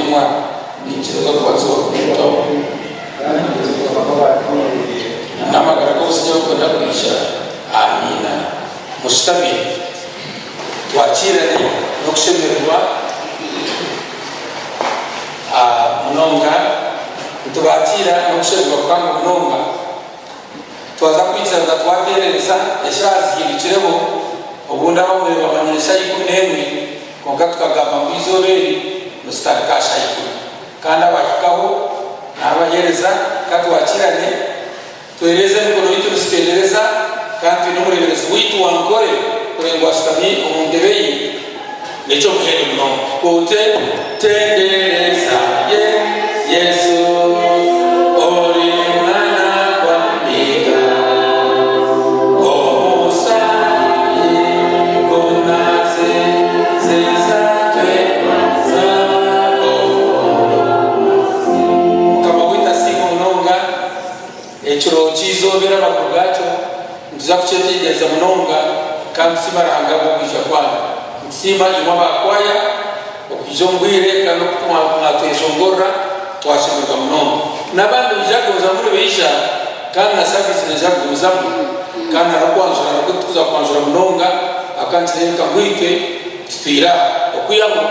Entumwa niikiriza okubatizibwa kumwetaho n'amagara g'obusingye oburikwenda kwija. Amiina. Mushutame twakiirane n'okushemererwa munonga. Nitubakiira n'okushemererwa kuhango munonga. Twaza kwikiriza twateerereza eshaaha zihindukireho, obundi abamwe bamanyire eshaaha 11, kwonka tukagamba ngu eizooba eri nizitandika aha shaaha ikumi. Kandi abahikaho n'abaheereza ka twakirane, twereeze emikono yaitu nitutendereza, kandi twine omureeberezi waitu wa Nkore kureba ngu ashutami omu ntebe ye, n'eky'omuhendo munonga. Kute tendereza ye Yesu, ori mwana gwa ndiga, omusaayi gunaze ziza twebaza omurokozi. Mukama waitu asiimwe munonga. Ekiro ky'eizooba eri amakuru gaakyo nituza kukyetegyereza munonga kandi tusiima Ruhanga ahabw'okwija kwanyu. Nitusiima imwe aba kwaya okwija omu bwire kandi n'oku mwatweshongorera twashemererwa munonga. N'abandi nibaija kugumizamu nibaija kandi na saviisi neija kugumizamu kandi na n'okwanjura nakwo titukuza kwanjura munonga ahabw'okuba nikireebeka ngu itwe tutwire aha. Okwihaho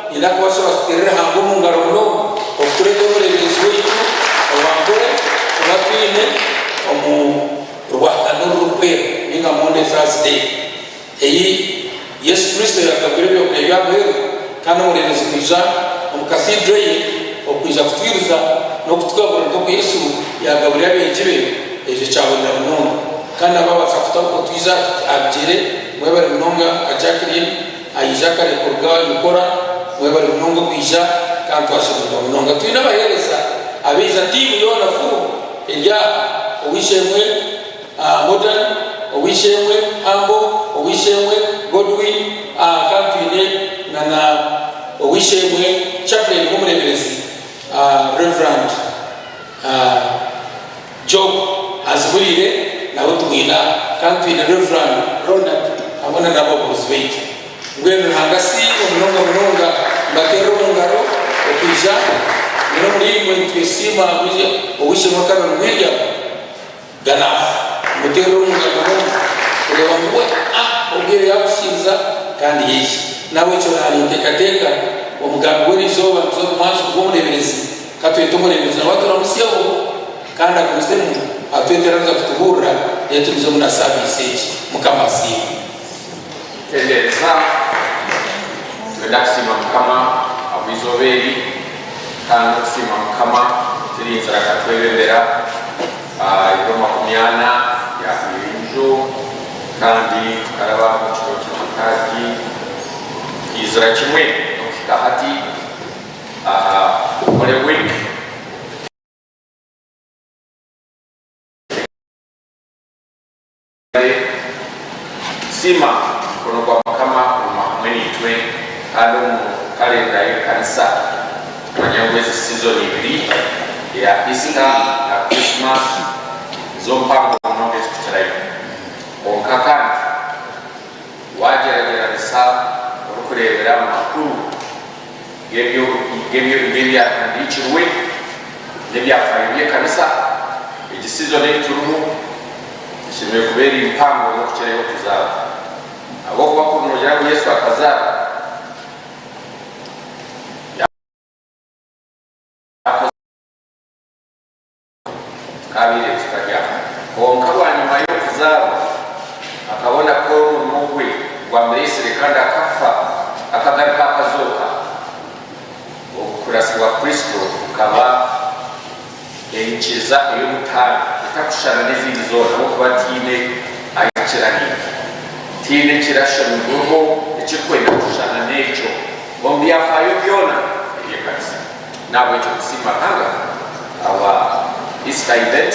niinyenda kubashaba tuteere Ruhanga omu ngaro munonga okutureetera omureeberezi waitu owa Nkore kuba twine omu Rwakana orurikwera nainga Maundy Thursday ei Yesu Kristo yaagabwire ebyokurya bya muheru kandi omureeberezi kwija omu Cathedral ye okwija kutwiriza n'okutugaburira nk'oku Yesu yaagaburiire abeegi be, ekyo kyahurira munonga. Kandi ababaasa kutaho otwiza aha bigyere mwebare munonga nka Jacqueline aija kare kuruga Yukora mwebare munonga okwija kandi twashemererwa munonga. Twine abaheereza abaija tiimu yoona full eri aha ow'eishe-emwe Modern, ow'eishe-emwe Humble, ow'eishe-emwe Godwin kandi twine na na ow'eishe-emwe Chaplain w'omureeberezi Rev. Job aziburiire nawe tumwine aha kandi twine Rev. Ronald hamwe na n'ababuurizi baitu. Mbwenu Ruhanga asiimwe munonga munonga. Mbateerere omu ngaro okwija mbwenu omuri imwe nitwesiima Ow'eishe-emwe Canon William Ganafu. Muteerere omu ngaro munonga kureeba ngu we obwire yaabusinza kandi yaija. N'ahabw'ekyo naaninteekateeka omugambi w'eriizooba nituza kumuha gw'omureeberezi. Ka twete omureeberezi nawe aturamutsyeho kandi agumizemu atweteraniza kutubuurira reero tugumizemu na saaviisi egi. Mukama asiimwe. Tendereza, Nitwenda kusiima Mukama ahabw'eizooba eri kandi n'okusiima Mukama oturinzire akatwebembera ebiro makumyana byahweire endijo kandi tukaraba omu kiro ky'amataagi tukaizira kimwe n'okuhika hati. Aha Holy Week. Siima omukono gwa Mukama kuguma hamwe naitwe kandi omu kalenda y'ekanisa tumanye ngu ezi sizoni ibiri eya Easter na Christmas nizo mpango munonga ezikukirayo. Kwonka kandi wagyeragyeranisa orikureebera omu makuru g'ebyahandiikirwe n'ebyafaayo by'ekanisa, egi sizoni ei turimu eshemereire kuba eri mpango n'okukira ey'okuzaarwa. Ahabw'okuba kuri noogira ngu Yesu akazaarwa, yaakozire. Tukaabaire tutarya. Kwonka bwanyima y'okuzaarwa, akabona kukora omurimo gwe gwamureetsire kandi akafa akagaruka akazooka. Obukuratsi bwa Kristo bukaba enyikiriza ey'omutaano etarikushushana n'ezindi zoona ahabw'okuba tihaine ahikiraniire. Tihaine ekirashomirweho ekirikwenda kushushana n'ekyo omu byafaayo byona eby'ekanisa. N'ahabw'ekyo nitusiima Ruhanga ahabwa Easter event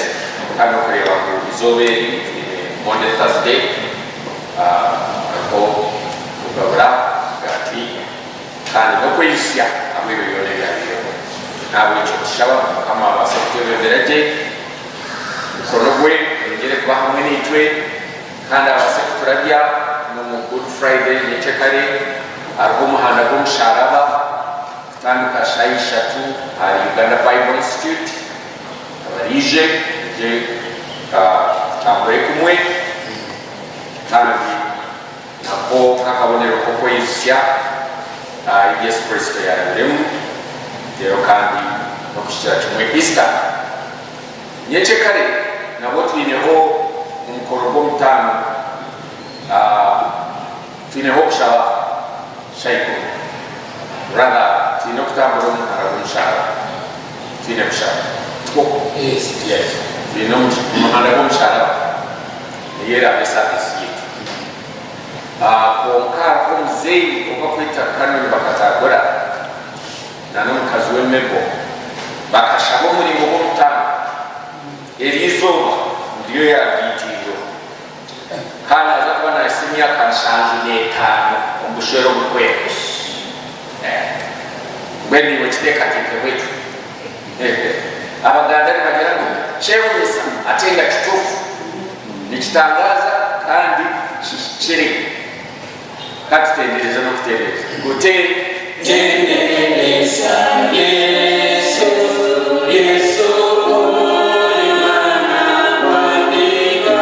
kandi n'okureeba ngu eizooba eri twine Maundy Thursday hariho kugabura emigaati kandi n'okweijutsya ahabw'ebyo byona ebyabaireho. N'ahabw'ekyo nitushaba ngu Mukama abaase kutwebembera gye, omukono gwe gwongyere kuba hamwe naitwe kandi abaase kuturabya n'omu Good Friday nyencekare hariho omuhanda gw'omusharaba. Kutandika shaaha ishatu ahari Uganda Bible Institute, abaraije mwije tutambure kumwe kandi nako nk'akabonero k'okweijutsya ebi Yesu Kristo yaarabiremu reero kandi n'okuhikira kimwe Easter. Nyencekare nabwo twineho omukoro gw'omutaano, twineho okushaba shaaha ikumi. Rather twine okutambura omuhanda gw'omusharaba. Twine kushaba. Tikwo? Yes. Twine omuhanda gw'omusharaba. Niyo eraabe service yaitu. Kwonka hariho omuzeeyi ou bakweta Canon Bakatagura na n'omukazi we Mabel bakashaba omurimo gw'omutaano. Eryo izooba niryo yaabiitiirweho. Kandi naaza kuba naahitsya emyaka 75 omu bushwere oburikwera. Mbwenu iwe kiteekateekeho ekyo. Abaganda nibagira ngu kyewunyisa ate nga kituufu. Nikitangaaza kandi kihikire. Ka tutendereze n'okutereeza. Gute? Tendereza Yesu, Yesu ori Mwana wa Ndiga,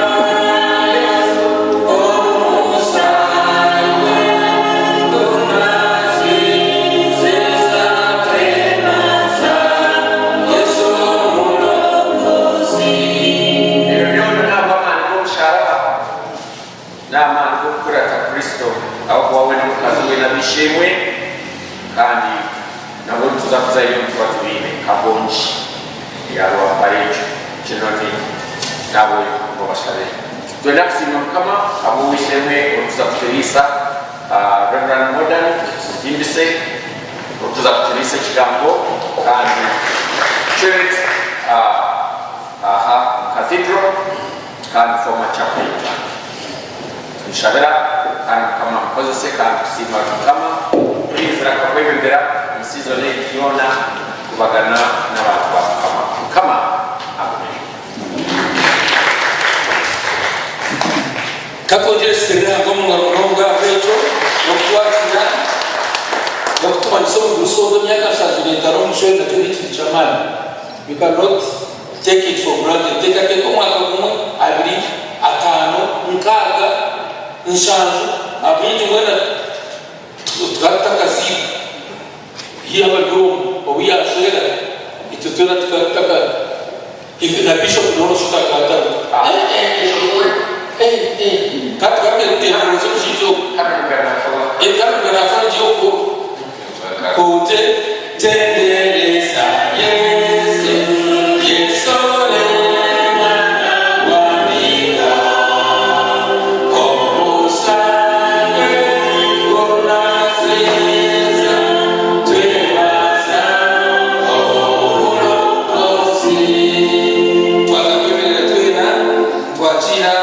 Omusaayi gunasiza twebaza Yesu Omulokozi. Ebyo byona n'ahabw'amaani g'omusharaba. N'amaani g'okukurata Kristo ahabw'okuba we n'omukazi we n'ab'eishe-emwe, kandi nabwo nituza kuzayo nituba tubaine nka Bongi eya Rwampara ekyo Kinoni nabo ngu obashabire. Nitwenda kusiima Mukama ahabw'ow'eishe-emwe orikuza kuturiisa, Rev. Modern Muhimbise orikuza kuturiisa ekigambo kandi Curate aha omu Cathedral. Kandi former chaplain wange. Tumushabira kandi Mukama amukozese kandi tusiima Mukama kurinzira akakwebembera omu season egi yoona kubagana n'abantu ba Mukama. Mukama agume. Katwongyere tuteere Ruhanga omu ngaro munonga ahabw'ekyo n'okutwakira n'okutumanyisa omugurusi ogu emyaka 75 omu bushwere nakyo n'ekintu ky'amaani. You cannot Take it for granted, teekateeka omwaka gumwe, abiri, ataano, nkaaga, nshanju, abaingi mbwenu tukaba tutakaziirwe. Haihi abari omu obu yaashwera itwe twena tukaba tutaka even na Bishop Noroso akaba atariho. Kandi tukaba twetendereza omushaija ogu. Kandi naafa ndi okwo. Kute tendereza Yesu, Yesu ori Mwana wa Ndiga, Omusaayi gunasiza, twebaza Omulokozi. Twaza kwemerera twena nitwakiira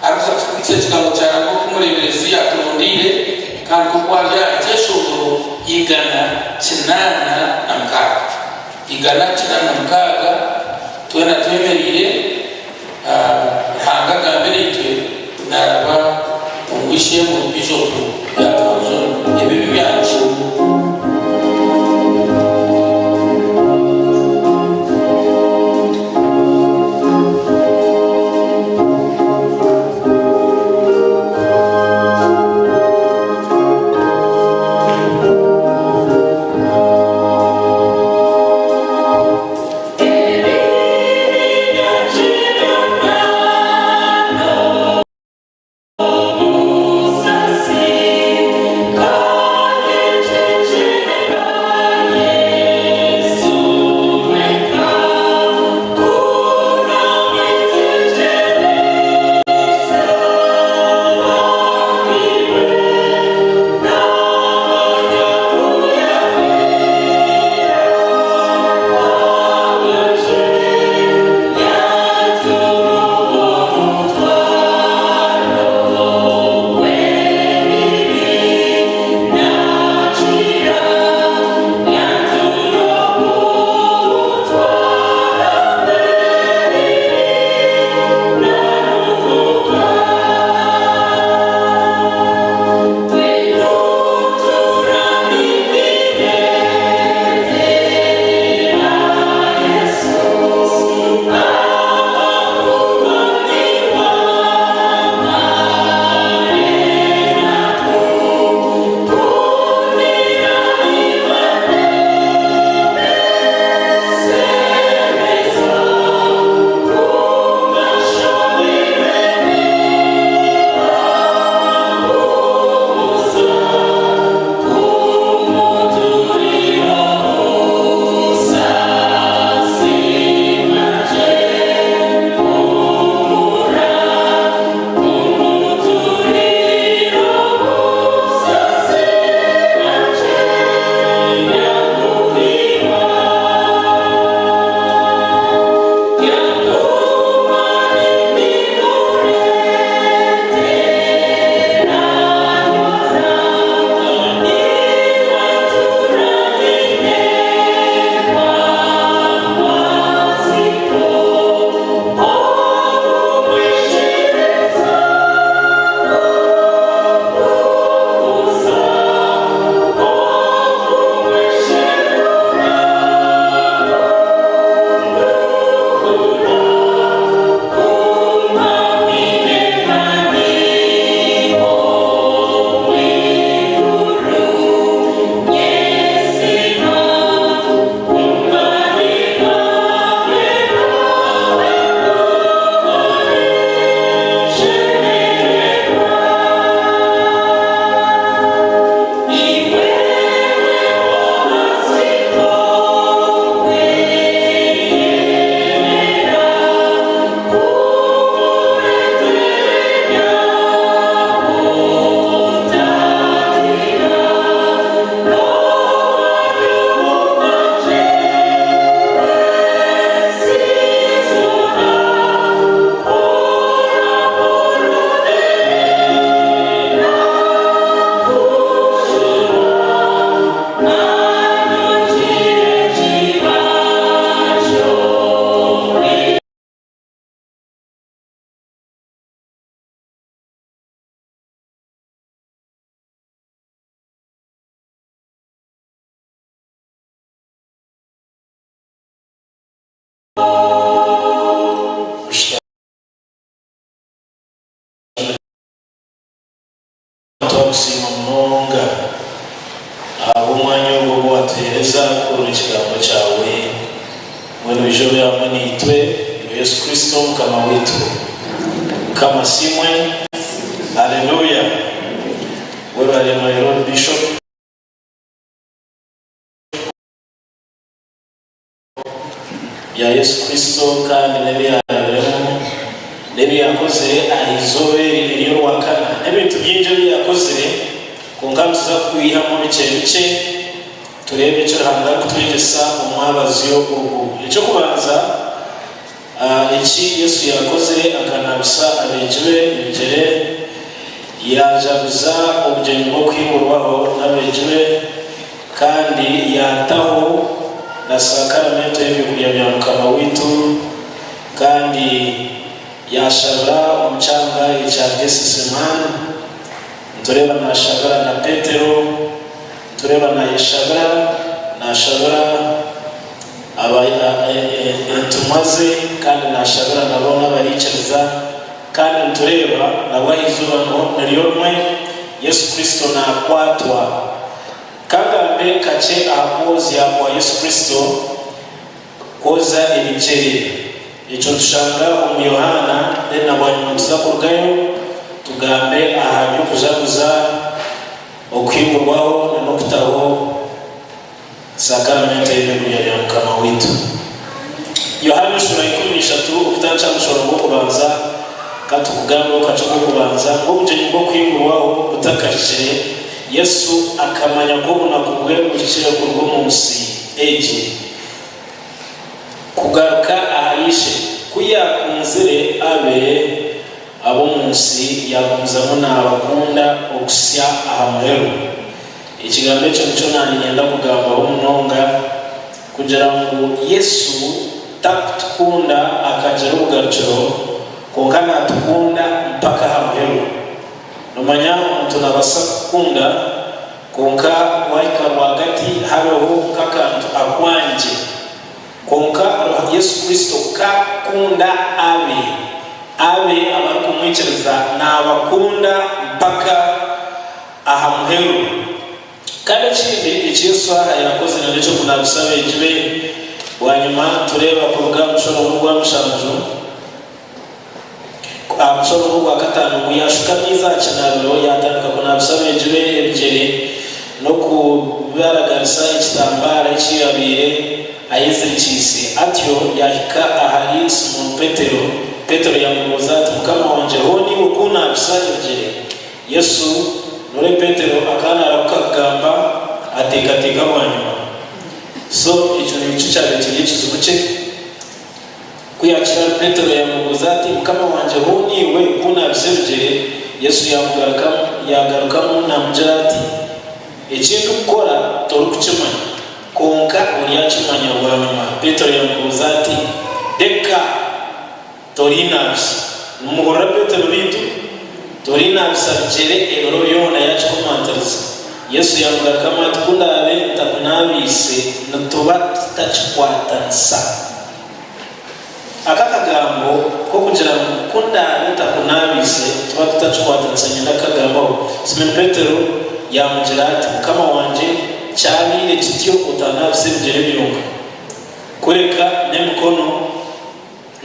Arikuza kutuhitsya ekigambo kya Ruhanga oku omureeberezi aturondeire kandi nk'oku ari aha kyeshongoro 186. 186, twena twemereire, Ruhanga agambe naitwe naaraba omu w'eishe-emwe Bishop Byatuhonzon ebibi byangye. Ebibi. Twakusiima munonga ahabw'omwanya ogu ogu watuheereza kuhurira Ekigambo kyawe. Mbwenu oije obe hamwe naitwe, Iwe Yesu Kristo Mukama waitu. Mukama asiimwe. Haleluya! Webare my Lord Bishop. Bya Yesu Kristo kandi n'ebi yaarabiremu n'ebi yaakozire aha izooba eri ery'Orwakana n'ebintu bingi ebi yaakozire, kwonka nituza kwihamu bikye bikye tureebe eki Ruhanga arikutwegyesa omwabazyo ogu. Eky'okubanza, eki Yesu yaakozire akanaabisa abeegi be ebigyere, yaajaguza obugyenyi bw'Okuhingurwaho n'abeegi be, Kandi yaataho na sakaramento y'ebyokurya bya Mukama waitu, kandi yaashabira omu kyanga ekya Gesesemane. Nitureeba naashabira na Petero, nitureeba naayeshabira, naashabira entumwa ze, kandi naashabira na boona abariikiriza. Kandi nitureeba nabwo aha izooba niryo rimwe Yesu Kristo naakwatwa. Ka ngambe kakye aha kwozya kwa Yesu Kristo, kwoza ebigyere. Ekyo nitushanga omu Yohaana, then na bwanyima nituza kurugayo tugambe aha by'okujaguza Okuhingurwaho na n'okutaho Sakaramento y'ebyokurya bya Mukama waitu. Yohaana eshuura 13 okutandikira aha mushoro gw'okubanza, ka tukugambeho kakye ogw'okubanza, ngu obugyenyi bw'Okuhingurwaho butakahikire, Yesu akamanya ku obunaku bwe buhikire kuruga omu nsi egi kugaruka ahari Ishe. Ku yaakunzire abe ab'omu nsi, yaagumizamu naabakunda okuhitsya aha muheru. Ekigambo ekyo nikyo naaniinyenda kugambaho munonga, kugira ngu Yesu takutukunda akagira obugarukiro, kwonka naatukunda mpaka aha muheru. Nomanya omuntu nabasa kukukunda kwonka wahika rwagati habeho nkakantu akwangye. Kwonka Yesu Kristo kakunda abe, abe abarikumwikiriza nabakunda mpaka aha muheru. Kandi ekindi eki Yesu aha yakozire nekyokunabisa abeegi be. Bwanyima nitureeba kuruga aha mushoro gwa mushanju. Aha mushororongo ogwakataano ngu yaashuka amaizi aha kinaabiro, yaatandika kunaabisa abeegi be ebigyere n'okubaragarisa ekitambaara eki yaabaire ayezirikiise. Atyo yaahika ahari Simooni Petero. Petero yaamubuuza ati, Mukama wangye, hoona iwe kuunaabisa ebigyere? Yesu nore Petero akaanarahuka kugamba, ateekateeka bwanyima. So ekyo nikyo kyabaire kiri ekizibu kye. Ku yaakira ahari Petero, yaamubuuza ati, Mukama wangye, hoona iwe ku onaabisa ebigyere? Yesu yaagarukamu naamugira ati, Eki ndikukora torikukimanya, kwonka oryakimanya bwanyima. Petero yaamubuuza ati, Reka! Torinaabisa. Nimuhurira Petero beitu? Torinaabisa bigyere ebiro byona, yaakikomantiriza. Yesu yaamugarukamu ati, Ku ndaabe ntakunaabiise, nituba tutakikwatanisa. Aka akagambo k'okugira ngu ku ndaabe ntakunaabiise, nituba tutakikwatanisa niinyenda kukagambaho. Simooni Petero yaamugira ati, Mukama wangye, kyabaire kityo otanaabisa ebigyere byonka, kureka n'emikono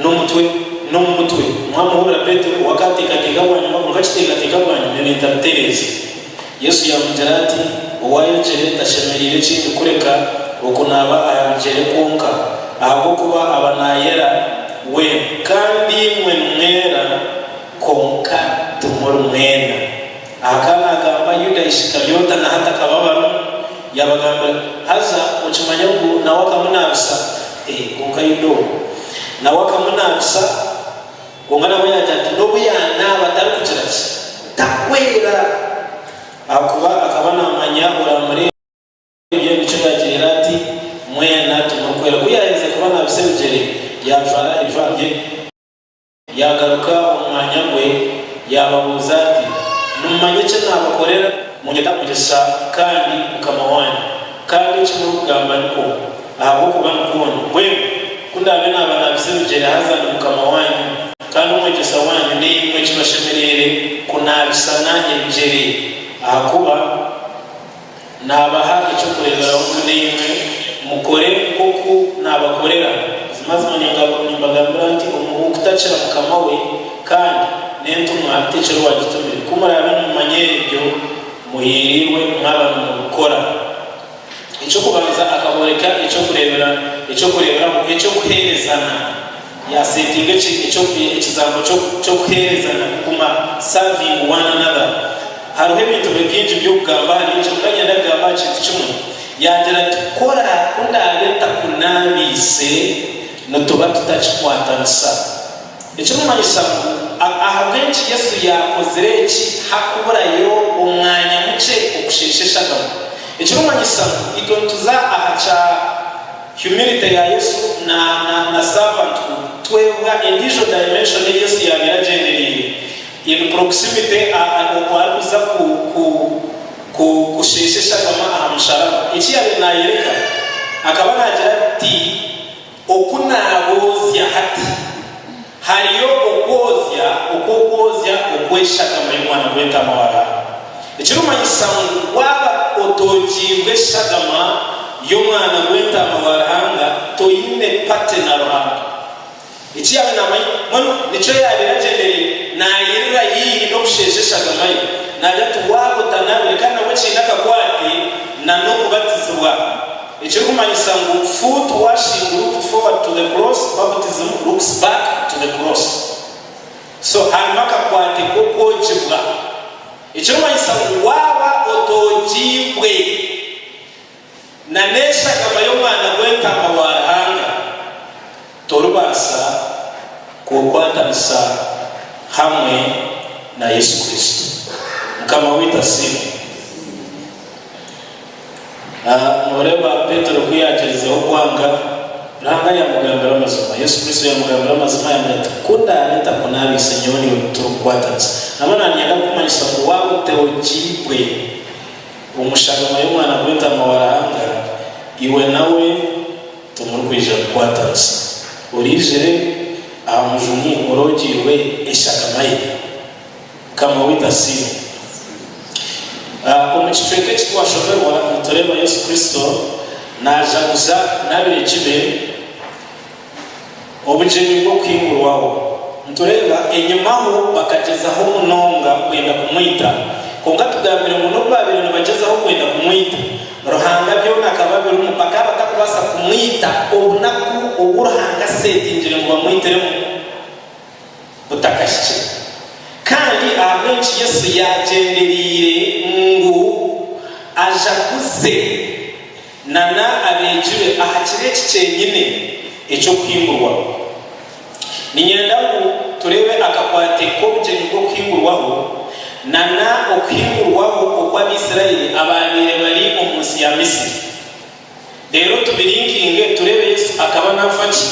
n'omutwe n'omu mutwe. Mwamuhurira Petero we akaateekateeka bwanyima, kwonka akiteekateeka bwanyima ebintu abitereeza. Yesu yaamugira ati, Owaayogire tashemereire kindi kureka okunaaba aha bigyere kwonka, ahabw'okuba aba naayera weena. Kandi imwe nimwera, kwonka timuri mwena. Aha ka naagamba Yuda Isikaryota na hati akaba abarimu, yaabagambira, Haza okimanye ngu nawe akamunaabisa? Ee, kwonka Yuda ogwo nawe akamunaabisa. Kwonka nabwo yaagira ati, N'obu yaanaaba atarikugira ki, takwera. Ahakuba akaba naamanya oraamureebye, nikyo yaagirira ati, Mwena timurikwera. Ku yaaherize kubanaabisa ebigyere, yaajwara ebijwaro bye, yaagaruka omu mwanya gwe, yaababuuza ati, Nimumanya eki naabakorera? Munyeta Omwegyesa kandi Mukama waanyu, kandi eki murikugamba nikwo, ahabw'okuba nikwo ndi. Mbwenu ku. Ku ndaabe naabanaabisa ebigyere, haza ndi Mukama waanyu kandi Omwegyesa waanyu, naimwe kibashemereire kunaabisana ebigyere. Ahakuba naabaha eky'okureeberaho ngu naimwe mukore nk'oku naabakorera. Buzimazima nimbagambira nti, Omuhuuku takira mukama we, kandi n'entumwa tekira owaagitumire. Ku muraabe nimumanya ebyo, muhiiriirwe mwaba nimubikora. Eky'okubanza akabooreka eky'okureebera eky'okureeberaho eky'okuheerezana. Yaasetinga eki ekyo ekizaambo ky'okuheerezana kuguma serving one another. Hariho ebintu bingi by'okugamba ahari ekyo kwonka niinyenda kugamba aha kintu kimwe. Yaagira ati, Ku ora ku ndaabe ntakunaabiise, nituba tutakikwatanisa. Ekirikumanyisa ngu ahabw'enki Yesu yaakozire eki hakuburayo omwanya mukye okusheesha eshagama. Ekirikumanyisa ngu itwe nituza aha kya humility ya Yesu na na servanthood twebwa endiijo dimension ei Yesu yaabaire agyendereire in proximity oku arikuza ku ku ku kusheesha eshagama aha musharaba. Eki yaabaire naayoreka akaba naagira ati, Oku naaboozya hati, hariyo okwozya okw'okwozya okw'eshagama y'Omwana gw'Entaama wa Ruhanga. Ekirikumanyisa ngu waaba otoogiibwe eshagama y'Omwana gw'Entaama wa Ruhanga, toine pate na Ruhanga. Eki yaabaire naamanya, mbwenu nikyo yaabaire agyendereire, naayirira haihi n'okusheesha eshagama ye. Naagira ati, Waaba otanaabire, kandi nabwo kiine akakwate na n'okubatizibwa. Ekirikumanyisa ngu foot washing looked forward to the cross, baptism looks back to the cross. So harimu akakwate k'okwogibwa. Ekirikumanyisa ngu waaba otoogiibwe na n'eshagama y'Omwana gw'Entaama wa Ruhanga, toribaasa kwokwatanisa hamwe na Yesu Kristo. Mukama waitu asiimwe. Nooreeba Petero ku yaagyerizeho kwanga, Ruhanga yaamugambira amazima. Yesu Kristo yaamugambira amazima yaamugira ati, Ku ndaabe ntakunaabiise, nyowe naiwe titurikukwatanisa. Nabwo naanyenda kukumanyisa ngu waaba oteogiibwe omu shagama y'Omwana gw'Entaama wa Ruhanga, iwe nawe timurikwija kukwatanisa. Oraijire aha Mujuni oroogiibwe eshagama ye? Mukama waitu asiimwe. Omu kicweka eki twashomerwa nitureeba Yesu Kristo naajaguza n'abeegi be obugyenyi bw'Okuhingurwaho. Nitureeba enyimaho bakagyezaho munonga kwenda kumwita. Kwonka tugambire ngu n'obu baabaire nibagyezaho kwenda kumwita, Ruhanga byona akaba abirimu. Bakaba batakubaasa kumwita obunaku obu Ruhanga aseetingire ngu bamwitiremu. butakahikire. Kandi ahabw'enki Yesu yaagyendereire ngu ajaguze nana abeegi be aha kiro eki kyenyine eky'Okuhingurwaho? Niinyenda ngu tureebe akakwate k'obugyenyi bw'Okuhingurwaho nana Okuhingurwaho okw'Abaisraeli abaabaire bari omu nsi ya Misri. Reero tubirinkinge tureebe Yesu akaba naafa ki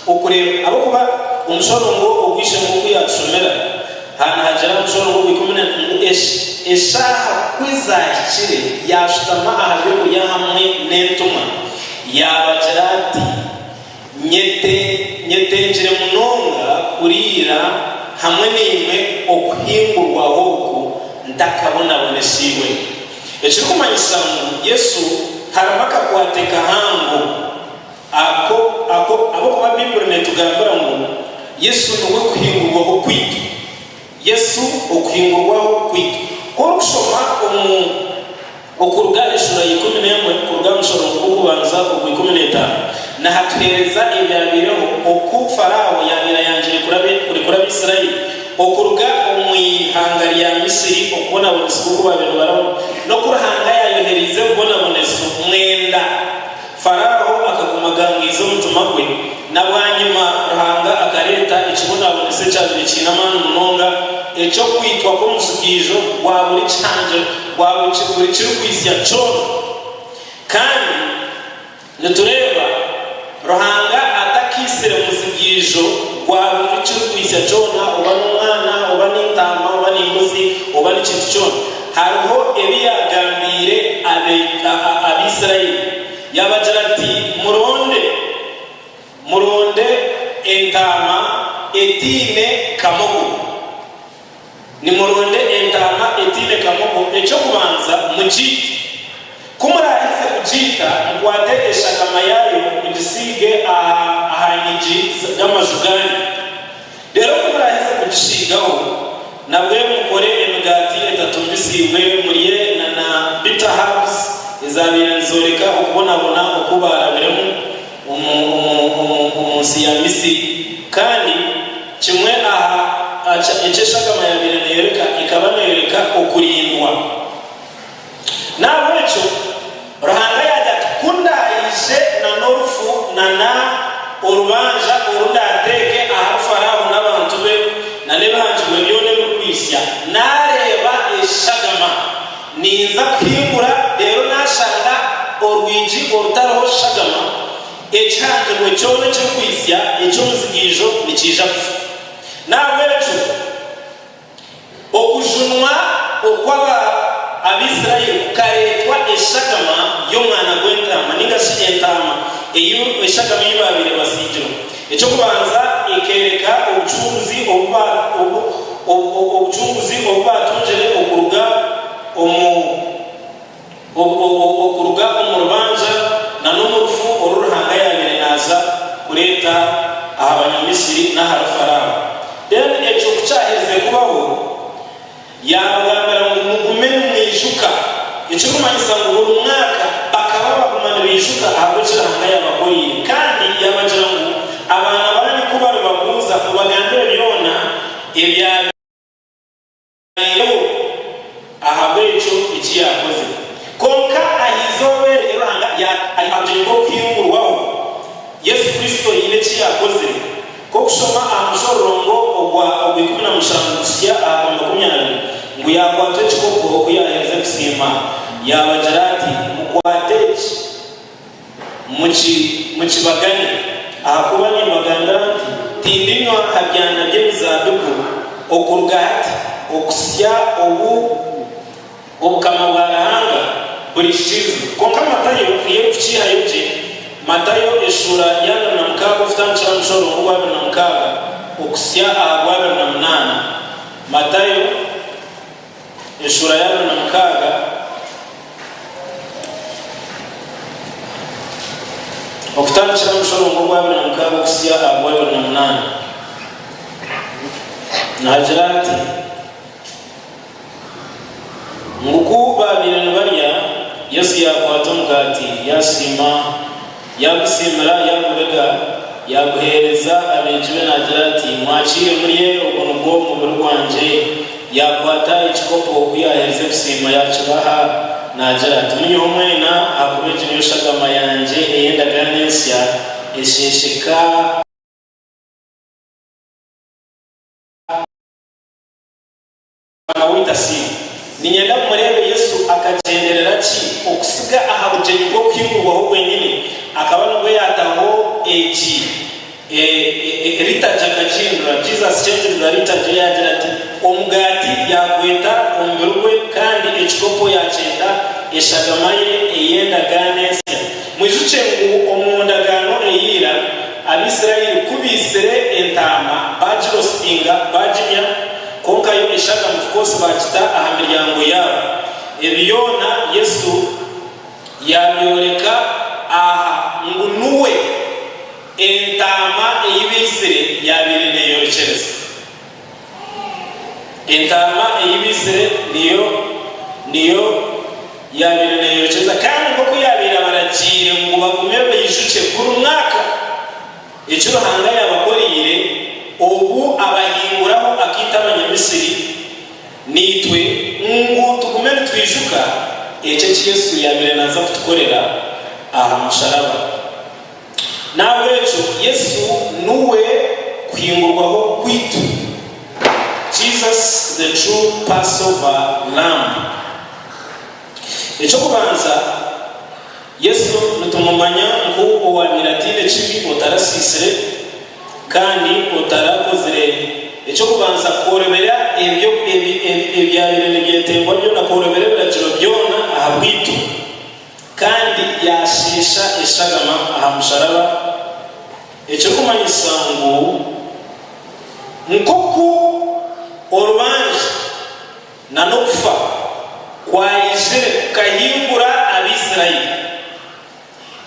okureeba ahabw'okuba omushorongo ogw'eishengwe ogu yaatushomera aha nihagira omushorongo ogw'eikumi na ngu eshaaha ku zaahikire yaashutama aha by'okurya hamwe n'entumwa yaabagira ati, Nyete nyetengire munonga kuriira hamwe naimwe Okuhingurwaho oku ntakabonabonesiibwe. Ekirikumanyisa ngu Yesu harimu akakwate kahango ako ako ahabw'okuba Baibuli neetugambira ngu Yesu niwe kuhingurwaho kwaitu. Yesu okuhingurwaho kwaitu. Ku orikushoma omu Okuruga eshuura ya 11 kuruga aha mushorongo gw'okubanza ogwa 15, nahatuheereza ebyabaireho oku Faraaho yaabaire ayangire kurekura Abaisraeli okuruga omu ihanga rya Misri, okubonabonesibwa oku baabaire nibarabamu, n'oku Ruhanga yaayohereize ebibonaboneso mwenda. Faraaho akaguma agangaize omutima gwe, na bwanyima Ruhanga akareeta ekibonaboneso ekyabaire kiine amaani munonga eky'okwitwa kw'omujigaijo gwa buri kihangirwe, gwa buri kirikwitsya kyona. Kandi nitureeba Ruhanga atakaitsire muzigaijo gwa buri kirikwitsya kyona, oba n'omwana, oba n'entaama, oba n'embuzi, oba n'ekintu kyona. Hariho ebi yaagambiire Abaisraeli, yaabagira ati, Muronde, muronde. Muronde entaama etaine kamogo, eky'okubanza mugiite. Ku muraaheze kugiita, mukwate eshagama yaayo mugisiige aha nyigi z'amaju gaanyu. Reero ku muraaheze kugisiigaho, nabwe mukore emigaati etatumbisiibwe murye na na bitter herbs ezaabaire nizooreka okubonabona oku baarabiremu omu omu omu nsi ya Misiri. Kandi kimwe aha eki eshagama yaabaire neeyoreka ekaba neeyoreka okurindwa. N'ahabw'ekyo Ruhanga yaagira ati, Ku ndaije na n'orufu na na orubanja oru ndaateeke ahari Faraaho n'abantu be na n'ebihangirwe byona ebirikwitsya, naareeba eshagama, ninza kuhingura, reero naashanga orwigi orutariho shagama, ekihangirwe kyona ekirikwitsya eky'omuzigaijo nikiija kufa. N'ahabw'ekyo. Okujunwa okw'aba Abaisraeli kukareetwa eshagama y'omwana gw'entaama ninga shi entaama ei eshagama ei baabaire basiigirwe. Eky'okubanza ekeereka obucunguzi obu obucunguzi obu baatungire okuruga omu okuruga omu rubanja na n'omu rufu oru Ruhanga yaabaire naaza kureeta aha Banyamisiri n'ahari Faraaho. Then ekyo ku kyaherize kubaho, yaabagambira ngu mugume nimwijuka, ekirikumanyisa ngu buri mwaka bakaba baguma nibaijuka ahabw'eki Ruhanga yaabakoreire. Kandi yaabagira ngu abaana baanyu ku baribabuuza, mubagambire byona ebyabaire. Yabaireho ahabw'ekyo eki yaakozire. Kwonka aha izooba eryo Ruhanga yaataaha aha bugyenyi bw'Okuhingurwaho, Yesu Kristo haine eki yaakozire. Nk'okushoma aha mushororongo ogwa ogw'ikumi na mushanju kuhitsya aha gwa makumyabiri, ngu yaakwata ekikopo ku yaaherize kusiima, yaabagira ati, Mukwate eki, Mukibagane, ahakuba nimbagambira nti, Tindinywa ha byana by'emizaabibu okuruga hati okuhitsya obu obukama bwa Ruhanga burihikiirizibwa. Kwonka Matayo niyo erikukiihayo gye, Matayo eshuura y'abiri na mukaaga okutandikira aha mushororongo ogw'abiri na mukaaga okuhitsya aha gw'abiri na munaana. Matayo eshuura y'abiri na mukaaga. Okutandikira aha mushorongo ogw'abiri na mukaaga okuhitsya aha gw'abiri na munaana, naagira ati, Ngu ku baabaire nibarya, Yesu yaakwata omugaati, yaasiima, yaagusiimira, yaagubega, yaaguheereza abeegi be naagira ati, Mwakiire murye, ogu nigwo mubiri gwangye. Yaakwata ekikopo, ku yaaherize kusiima, yaakibaha, naagira ati, Munyweho mwena, ahakuba egi niyo shagama yangye ey'endagaano ensya, esheesheka. Mukama waitu asiimwe. Niinyenda ngu mureebe Yesu akagyenderera ki okusiga aha bugyenyi bw'Okuhingurwaho bwenyini. Akaba nibwo yaataho egi liturgy akagihindura, Jesus changed the liturgy, yaagira ati omugaati yaagweta omubiri gwe kandi ekikopo yaakyeta eshagama ye ey'endagaano ensya. Mwijukye ngu omu ndagaano eya ira, Abaisraeli ku baitsire entaama baagirositinga, baagirya, Kwonka yo eshagama of course baagita aha miryango yaabo. Ebi byona Yesu yaabyoreka aha ngu nuwe entaama ei baitsire yaabaire neeyorekyereza. Entaama ei baitsire niyo niyo yaabaire neeyorekyereza kandi nk'oku yaabaire abaragiire ngu bagume baijukye buri mwaka. Eki Ruhanga yaabakoreire obu abahinguraho akaita Abanyamisiri, naitwe ngu tugume nitwijuka ekyo eki Yesu yaabaire naaza kutukorera aha musharaba. N'ahabw'ekyo Yesu niwe kuhingurwaho kwaitu, Jesus the true Passover Lamb. Eky'okubanza, Yesu nitumumanya nku owaabaire ataine kibi, otarasiisire, kandi otarakozire eky'okubanza kworobera ebyo ebyabaire nibyetengwa byona, kworobera ebiragiro byona ahabwaitu, kandi yaasheesha eshagama aha musharaba, ekirikumanyisa ngu nk'oku orubanja. Na n'okufa kwaizire kukahingura Abaisraeli.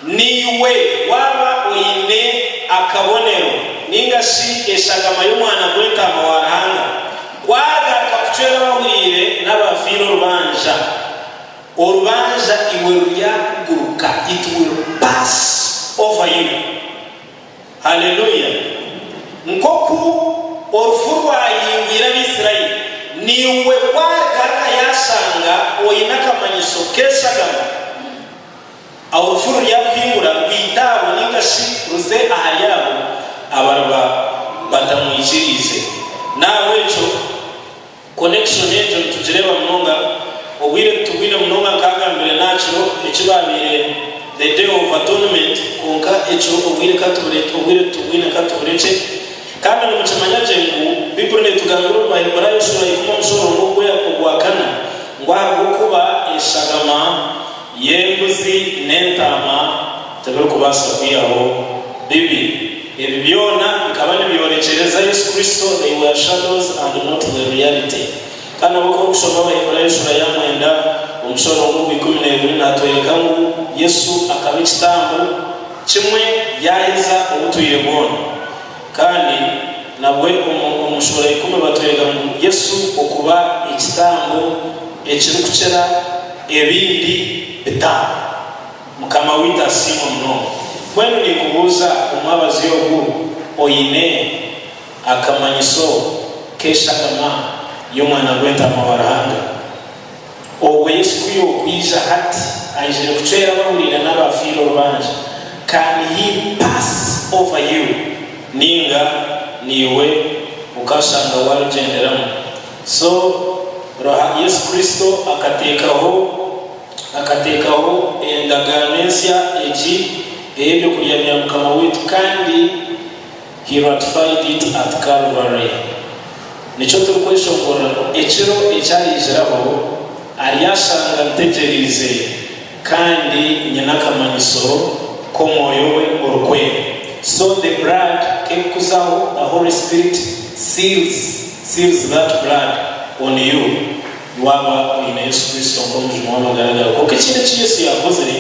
Naiwe waaba oine akabonero nainga shi eshagama y'Omwana gw'Entaama wa Ruhanga, ku aragaruka kucwera abahuriire n'abafiire orubanja, orubanja iwe ruryakuguruka, it will pass over you. Haleluya! Nk'oku orufu rwahingwire Abaisraeli, naiwe ku arigaruka yaashanga oine akamanyiso k'eshagama, aho orufu ruryakuhingura rwite abo nainga shi ruze ahari abo abariba batamwikiriize. N'ahabw'ekyo connection egyo nitugireeba munonga, obwire titubwine munonga nkaagambire n'aha kiro eki baabaire the day of atonement kwonka ekyo obwire obwire titubwine katuburekye. Kandi nimukimanya gye ngu Baiburi neetugambira omu Baheburayo eshuura ya ikumi omushorongo ogwa kana ngu ahabw'okuba eshagama y'embuzi n'entaama tibirikubaasa kwihaho bibi. Ebi byona bikaba nibyorekyereza Yesu Kristo, they were shadows and not the reality. Kandi nabwo ku orikushoma Abaheburayo eshuura ya mwenda omushorongo ogwa 12 naatworeka ngu Yesu akaba ekitambo kimwe yaaheza obutwire bwona. Kandi nabwe omu shuura ikumi batwereka ngu Yesu okuba ekitambo ekirikukira ebindi bitambo. Mukama waitu asiimwe munonga. Mbwenu ninkubuuza omwabazyo ogu oine akamanyiso k'eshagama y'Omwana gw'Entaama wa Ruhanga? Obwo Yesu ku yookwija hati, aijire kucwera abahuriire n'abafiire orubanja, can he pass over you? Nainga naiwe okashanga warugyenderamu? So, Ruha, Yesu Kristo akateekaho, akateekaho endagaano ensya egi ey'ebyokurya bya Mukama waitu kandi He ratified it at Calvary. Nikyo turikweshongorera ngu ekiro eki ariijiraho, aryashanga ntegyereize kandi nyine akamanyiso k'Omwoyo we Orikwera. So the blood k'erikuzaho, the Holy Spirit seals, seals that blood on you waaba oine Yesu Kristo nk'Omujuni w'amagara gaawe. Kwonka ekindi eki Yesu yaakozire,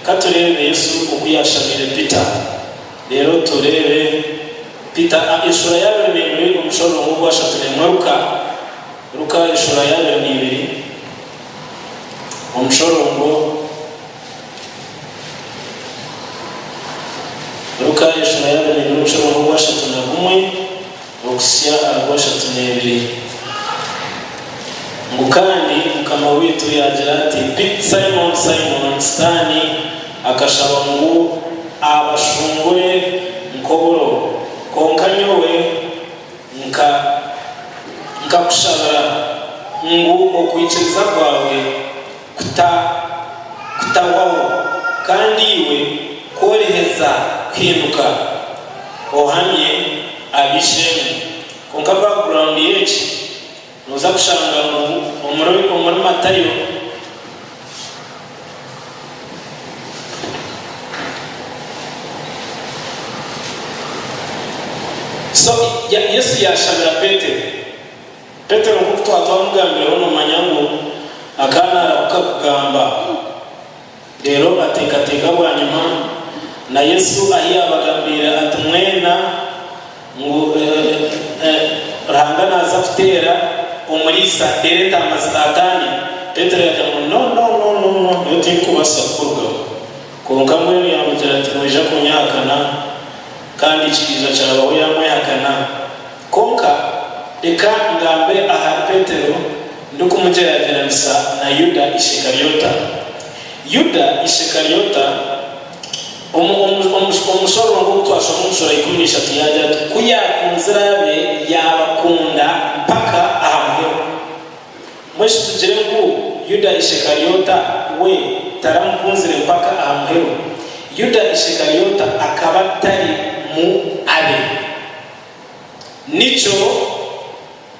ka tureebe Yesu oku yaashabiire Peter. Reero tureebe Peter a Eshuura y'abiri n'ebiri omushororongo ogwashatu n'emwe Luka Luka eshuura y'abiri n'ibiri omushororongo Luka eshuura y'abiri n'ibiri omushororongo ogwashatu na gumwe okuhitsya aha gwashatu n'ebiri ngu kandi Mukama waitu yaagira ati, Simon, Simon, Sitaani akashaba ngu abashungure nk'oburo, kwonka nyowe nka nkakushabira ngu okwikiriza kwawe kuta kutahwaho, kandi iwe ku oriheza kuhinduka, ohamye ab'eishe-emwe. Kwonka background y'eki, nooza kushanga ngu omuri omuri Matayo, So, Yesu yaashabira Petero. Petero nk'oku twaba twamugambireho noomanya ngu akaba naarahuka kugamba. Reero ateekateeka bwanyima na Yesu ahu yaabagambiire ati mwena ngu Ruhanga naaza kuteera omuriisa ateere entaama zitaataane, Petero yaagira ngu no no no no no nyowe tindikubaasa kukurugaho. Kwonka mbwenu yaamugira ati noija kunyehakana kandi ekiija kyabaho yaamwehakana. Kwonka reka ngambe ahari Petero ndikumugyeragyeranisa na Yuda Ishekaryota. Yuda Ishekaryota, omu, omu, omu, omushororongo ogu twashoma omu shuura 13 yaagira ati, Ku yaakunzire abe, yaabakunda mpaka aha muheru. Mbwenu shi tugire ngu Yuda Ishekaryota we taramukunzire mpaka aha muheru? Yuda Ishekaryota akaba atari mu abe. Nikyo,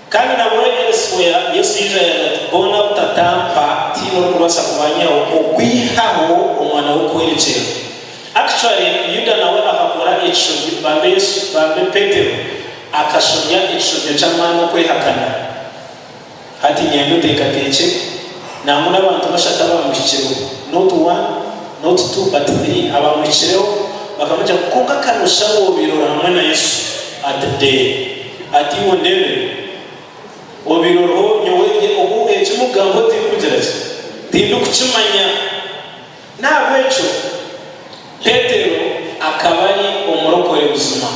kandi nabwo elsewhere, Yesu yaija yaagira ati, Boona abu Tata ampa, tihaine orikubaasa kubanyihaho okwihaho omwana w'okuhwerekyerera. Actually, Yuda nawe akakora ekishobyo, bambe Yesu, bambe Petero akashobya ekishobyo ky'amaani okwehakana. Hati nyenda oteekateekye nangwa n'abantu bashatu abaamuhikireho, not one, not two but three, abaamuhikireho bakamugira ngu kwonka kanoshaba obaire ori hamwe na Yesu ati dee ati iwe ondeebere obaire oriho nyowe obu eki mukugambaho tindikugira ki tindikukimanya. N'ahabw'ekyo Petero akaba ari omurokore buzima.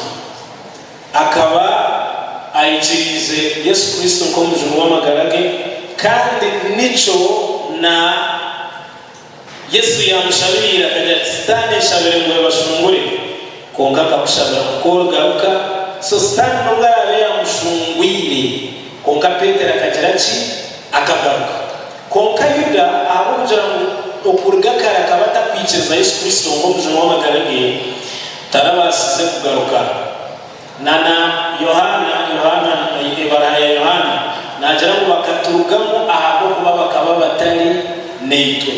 Akaba aikiriize Yesu Kristo nk'Omujuni w'amagara ge, kandi nikyo na Yesu yaamushabiriire akagira ati, Sitaane nshabire ngu ebashungure, kwonka nkakushabira ngu ku origaruka. So Sitaane n'obu araabe yaamushungwire, kwonka Petero akagira ki? Akagaruka. Kwonka Yuda ahabw'okugira ngu okuruga kare akaba atakwikiriza Yesu Kristo nk'Omujuni w'amagara ge, tarabaasize kugaruka. Na na Yohaana, Yohaana, ebaraha ya Yohaana, naagira ngu bakaturugamu ahabw'okuba bakaba batari naitwe.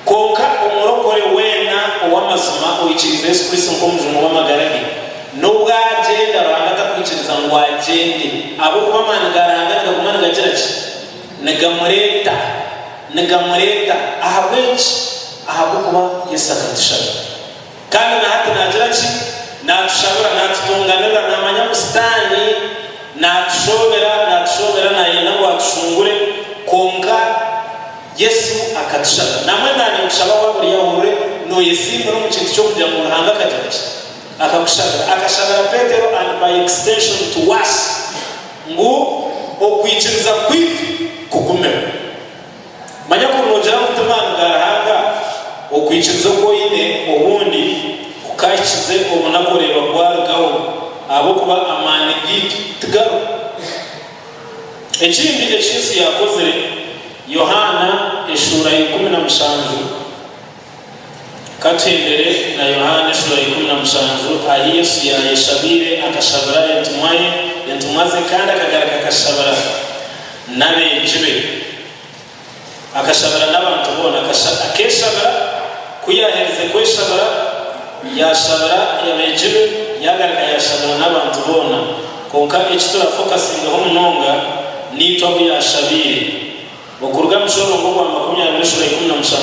Kwonka omurokore weena ow'amazima oikiriize Yesu Kristo nk'Omujuni w'amagara ge, n'obu agyenda, Ruhanga takwikiriza ngu agyende, ahabw'okuba amaani ga Ruhanga nigaguma nigagira ki? Nigamureeta. Nigamureeta. Ahabw'enki? Ahabw'okuba Yesu akatushabira. Kandi na hati naagira ki? Naatushabira, naatutonganirira. Naamanya ngu Sitaane naatushoobera, naatushoobera, naayenda ngu atushungure. Kwonka Yesu akatushabira. Nambwenu naanye nkushaba waaba ori aho ohurire nooyesiimira omu kintu ky'okugira ngu Ruhanga akagira ki? Akakushabira. Akashabira Petero and by extension to us ngu okwikiriza kwaitu kugumeho. Manya ku noogira ngu ti maani ga Ruhanga, okwikiriza oku oine obundi kukaahikize obunaku oreeba kwarugaho ahabw'okuba amaani gaitu tigariho. Ekindi eki Yesu yaakozire, Yohaana eshuura ya 17. Ka tuhendere na Yohaana eshuura ya 17 ahu Yesu yaayeshabiire akashabira entumwa ye, entumwa ze kandi akagaruka akashabira n'abeegi be. Akashabira n'abantu boona. Akeeshabira, ku yaaherize kweshabira, yaashabira abeegi be, yaagaruka yaashabira n'abantu boona. Kwonka eki turafokasingeho munonga niitwe abu yaashabiire. Okuruga aha mushororongo ogwa 20 eshura 17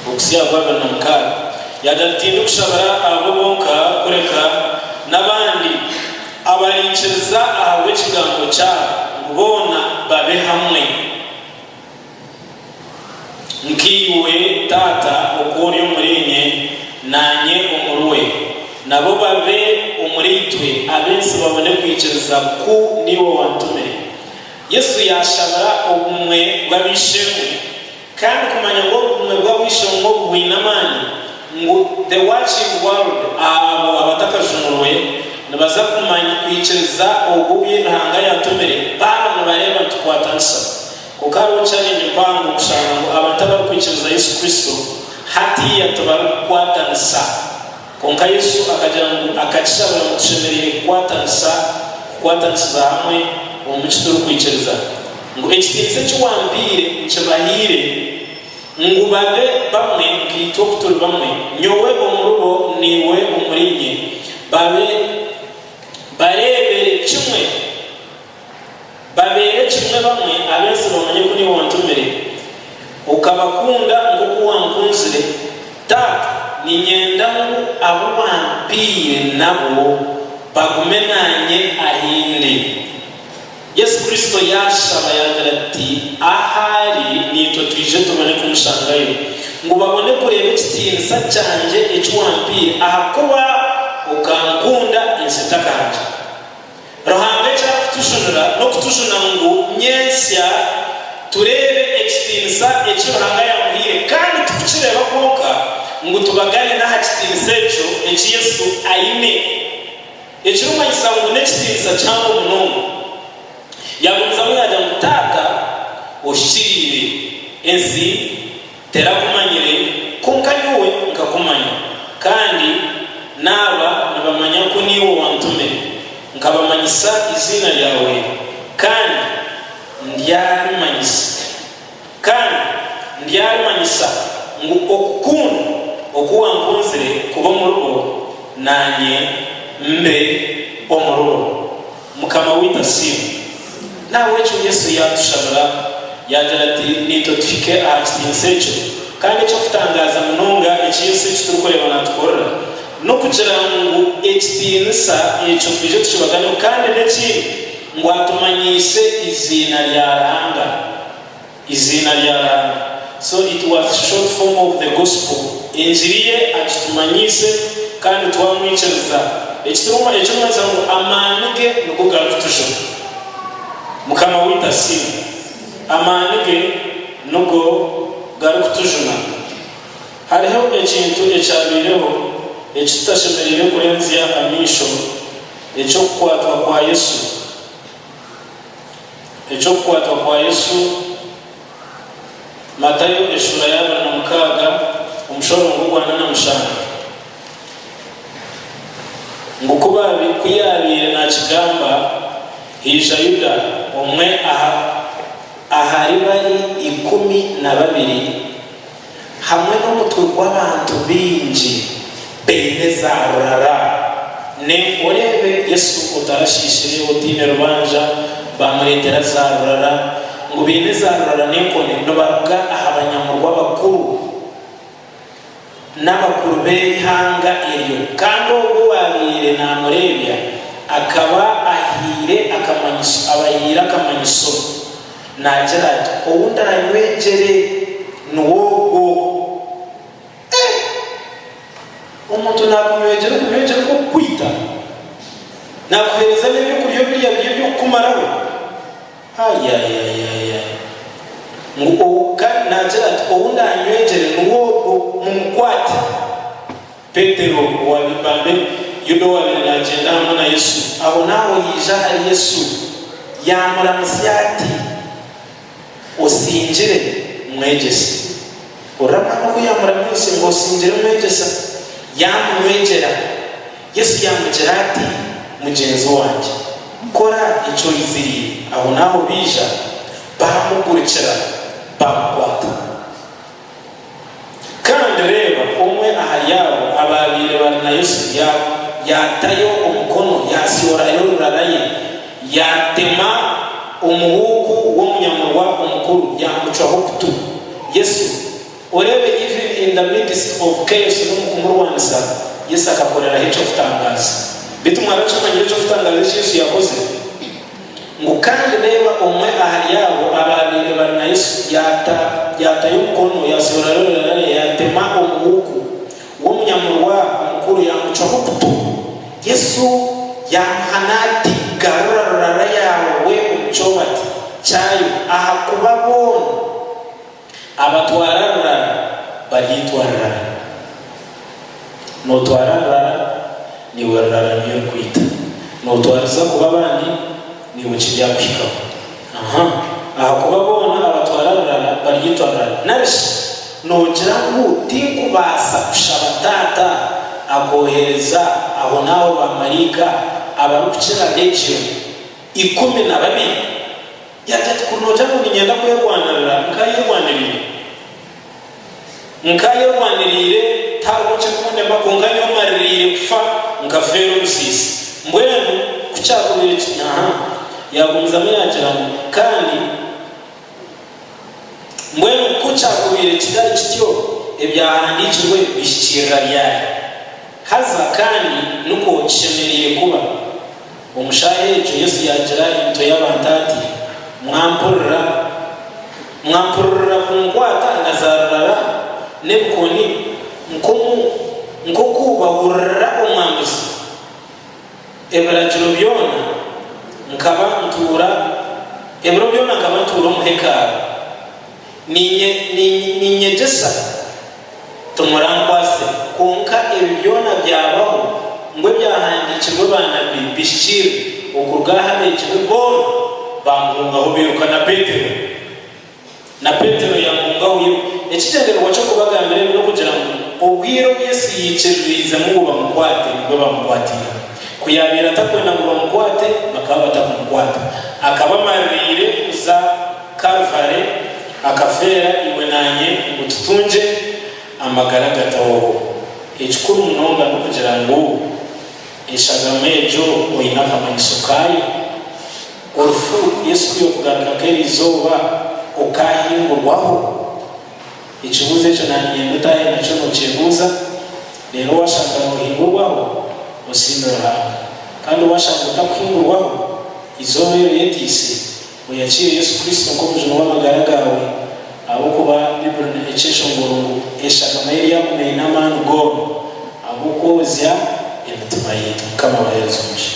okuhitsya aha gwa 26, yaagira ati, Tindikushabira abo bonka, kureka n'abandi abariikiriza ahabw'ekigambo kyabo, ngu boona babe hamwe, nkaiwe, Taata, oku ori omuriinye, naanye omuriwe, nabo babe omuriitwe, ab'ensi babone kwikiriza ku niiwe wantumire. Yesu yaashabira obumwe bw'ab'eishe-emwe, kandi kumanya ngu obumwe bw'ab'eishe-emwe obu bwine amaani, ngu the watching world, abo abatakajunirwe nibaza kumanya kwikiriza ogwo ou Ruhanga yaatumire baaba nibareeba nitukwatanisa. Kwonka hariho challenge mpango kushanga ngu abantu abarikwikiriza Yesu Kristo hatiiya tibarikukwatanisa. Kwonka Yesu akagira ngu akakishabira ngu tushemereire kukwatanisa, kukwatanisiza hamwe omu ki turikwikiriza. Ngu ekitiinisa eki wampaire nkibahaire, ngu babe bamwe nkaitwe oku turi bamwe, nyowe omuribo naiwe omuriinye, babe bareebere kimwe. Babeere kimwe bamwe, ab'ensi bamanye ku niiwe wantumire, okabakunda nk'oku wankunzire. Taata, niinyenda ngu abu wampaire nabo bagume naanye ahi ndi. Yesu Kristo yaashaba yaagira ati, Ahu ari, naitwe twije tubone kumushangayo, ngu babone kureeba ekitiinisa kyangye eki wampaire, ahakuba okankunda ensi etakahangirwe. Ruhanga eki arikutujunira n'okutujuna ngu nyentsya tureebe ekitiinisa eki Ruhanga yaamuhaire kandi tikukireeba kwonka, ngu tubagane n'aha kitiinisa ekyo eki Yesu aine, ekirikumanyisa ngu n'ekitiinisa kihango munonga. Yaagumizamu yaagira ngu, Taata ohikiriire, ensi Terakumanyire, kwonka nyowe nkakumanya, kandi n'aba nibamanya ku niiwe wantumire. Nkabamanyisa eiziina ryawe, kandi ndyarimanyisa, kandi ndyarimanyisa ngu okukunda oku wankunzire kube omuribo, naanye mbe omuribo. Mukama waitu asiimwe. N'ahabw'ekyo Yesu yaatushabira. Yaagira ati, Naitwe tuhike aha kitiinisa ekyo. Kandi eky'okutangaaza munonga eki Yesu eki turikureeba naatukorera, n'okugira ngu ekitiinisa ekyo twije tukibaganeho kandi n'ekindi ngu atumanyiise eiziina rya Ruhanga. Eiziina rya Ruhanga. So it was short form of the gospel. Engiri ye agitumanyiise kandi twamwikiriza. Ekirikumanyisa ngu amaani ge nigo garikutujuna. Mukama waitu asiimwe. Amaani ge nigo garikutujuna. Hariho ekintu ekyabaireho eki tutashemereire kurenzya amaisho, eky'okukwatwa kwa Yesu. Eky'okukwatwa kwa Yesu, Matayo eshuura ya 26, omushorongo ogwa 47. Ngu ku yaabaire naakigamba, haija Yuda, omwe ahari bari 12, hamwe n'omutwe gw'abantu baingi baine zaarurara. Oreebe Yesu otarashiishire, otaine rubanja, baamureetera zaarurara, ngu baine zaarurara n'enkoni nibaruga aha banyamurwa abakuru n'abakuru b'eihanga eryo. Kandi ogwo owaabaire naamureebya akaba ahaire akamanyiso, abahaire akamanyiso. Naagira ati, Ou ndaanywegyere niwe ogwo. Eh! Omuntu naakunywegyera okunywegyera okw'okukwita? Naakuheereza n'eby'okurya obirya biri eby'okukumaraho? Ayayayaya! Ngu ou, kandi naagira ati, Ou ndaanywegyere niwe ogwo, mumukwate. Petero owaabaire, bambe, Yuda owaabaire naagyenda hamwe na Yesu, ahonaaho yaija ahari Yesu, yaamuramutsya ati, Osingire, Mwegyesa. Hurira mwana oku yaamuramwise ngu, Osingire, Mwegyesa. Yaamunywegyera. Yesu yaamugira ati, Mugyenzi wangye, kora eki oiziriire. Ahonaaho baija, baamugurukira, baamukwata. Kandi reeba, omwe ahari abo abaabaire bari na Yesu yaatayo omukono, yaasyorayo rurara ye, yaatema omuhuuku w'omunyamurwa omukuru, yaamucwaho okutu. Yesu, oreebe even in the midst of chaos n'omu kumurwanisa, Yesu akakoreraho eky'okutangaaza. Beitu mwarakimanyire eky'okutangaaza eki Yesu yaakozire? Ngu kandi reeba omwe ahari abo abaabaire bari na Yesu yaata, yaatayo omukono, yaasyorayo rurara ye, yaatema omuhuuku w'omunyamurwa omukuru, yaamucwaho okutu. Yesu yaamuhana ati, Garura rurara yaawe omu kyobati kyayo, ahakuba boona abatwara rurara baryaitwa rurara. Nootwara rurara, naiwe rurara niyo erikwita. Nootwariza kubi abandi, naiwe kiryakuhikaho. Aha, ahakuba boona abatwara rurara baryaitwa rurara. Nari shi noogira ngu tinkubaasa kushaba Taata akoohereza ahonaaho baamaraika abarikukira legioni 12? Yaagira ati, Kuri noogira ngu niinyenda kwerwanirira, nkaayerwaniriire. Nkaayerwaniriire, tihariho kirikundema, kwonka nyowe mmaririire kufa nkafeera omusiisi. Mbwenu ku kyakubaire kiti, aha, yaagumizamu yaagira ngu, kandi mbwenu ku kyakubaire kitari kityo, ebyahandiikirwe bihikiirira ryari? Haza kandi nikwo kishemereire kuba. Omu shaaha egyo Yesu yaagira emitwe y'abantu ati, Mwampurira, mwampururira kunkwata na zaarurara n'ebikoni nk'omu nk'oku bahururira omwambuzi? Ebiragiro byona nkaba ntuura, ebiro byona nkaba ntuura omu hekalu, niinye, niinyegyesa. Timurankwasire. Kwonka ebi byona byabaho ngu ebyahandiikirwe baanabbi bihikiirire. Okuruga aho abeegi be boona baamuhungaho bairuka, na Petero. Na Petero yaamuhungaho airuka. Ekigyendererwa ky'okubagambira ebi n'okugira ngu obwire obu Yesu yaikiririizemu ngu bamukwate nibwo baamukwatiireho. Ku yaabaire atakwenda ngu bamukwate, bakaba batakumukwata. Akaba amaririire kuza Kalvare. Akafeera iwe naanye ngu tutungye amagara agatahwaho. Ekikuru munonga n'okugira ngu eshagama egyo oine akamanyiso kaayo. Orufu Yesu ku yookugaruka nk'eri izooba, Okaahingurwaho? Ekibuuzo ekyo naanye niinyenda otaahe nakyo nookyebuuza, reero waashanga noohingurwaho, osiime Ruhanga. Kandi waashanga otakuhingurwaho, eizooba eryo oyetiise, oyakiire Yesu Kristo nk'Omujuni w'amagara gaawe, ahabw'okuba Baiburi ekyeshongoro ngu eshagama ye eryaguma eine amaani goona ag'okwozya emitima yaitu. Mukama abaheereze omugisha.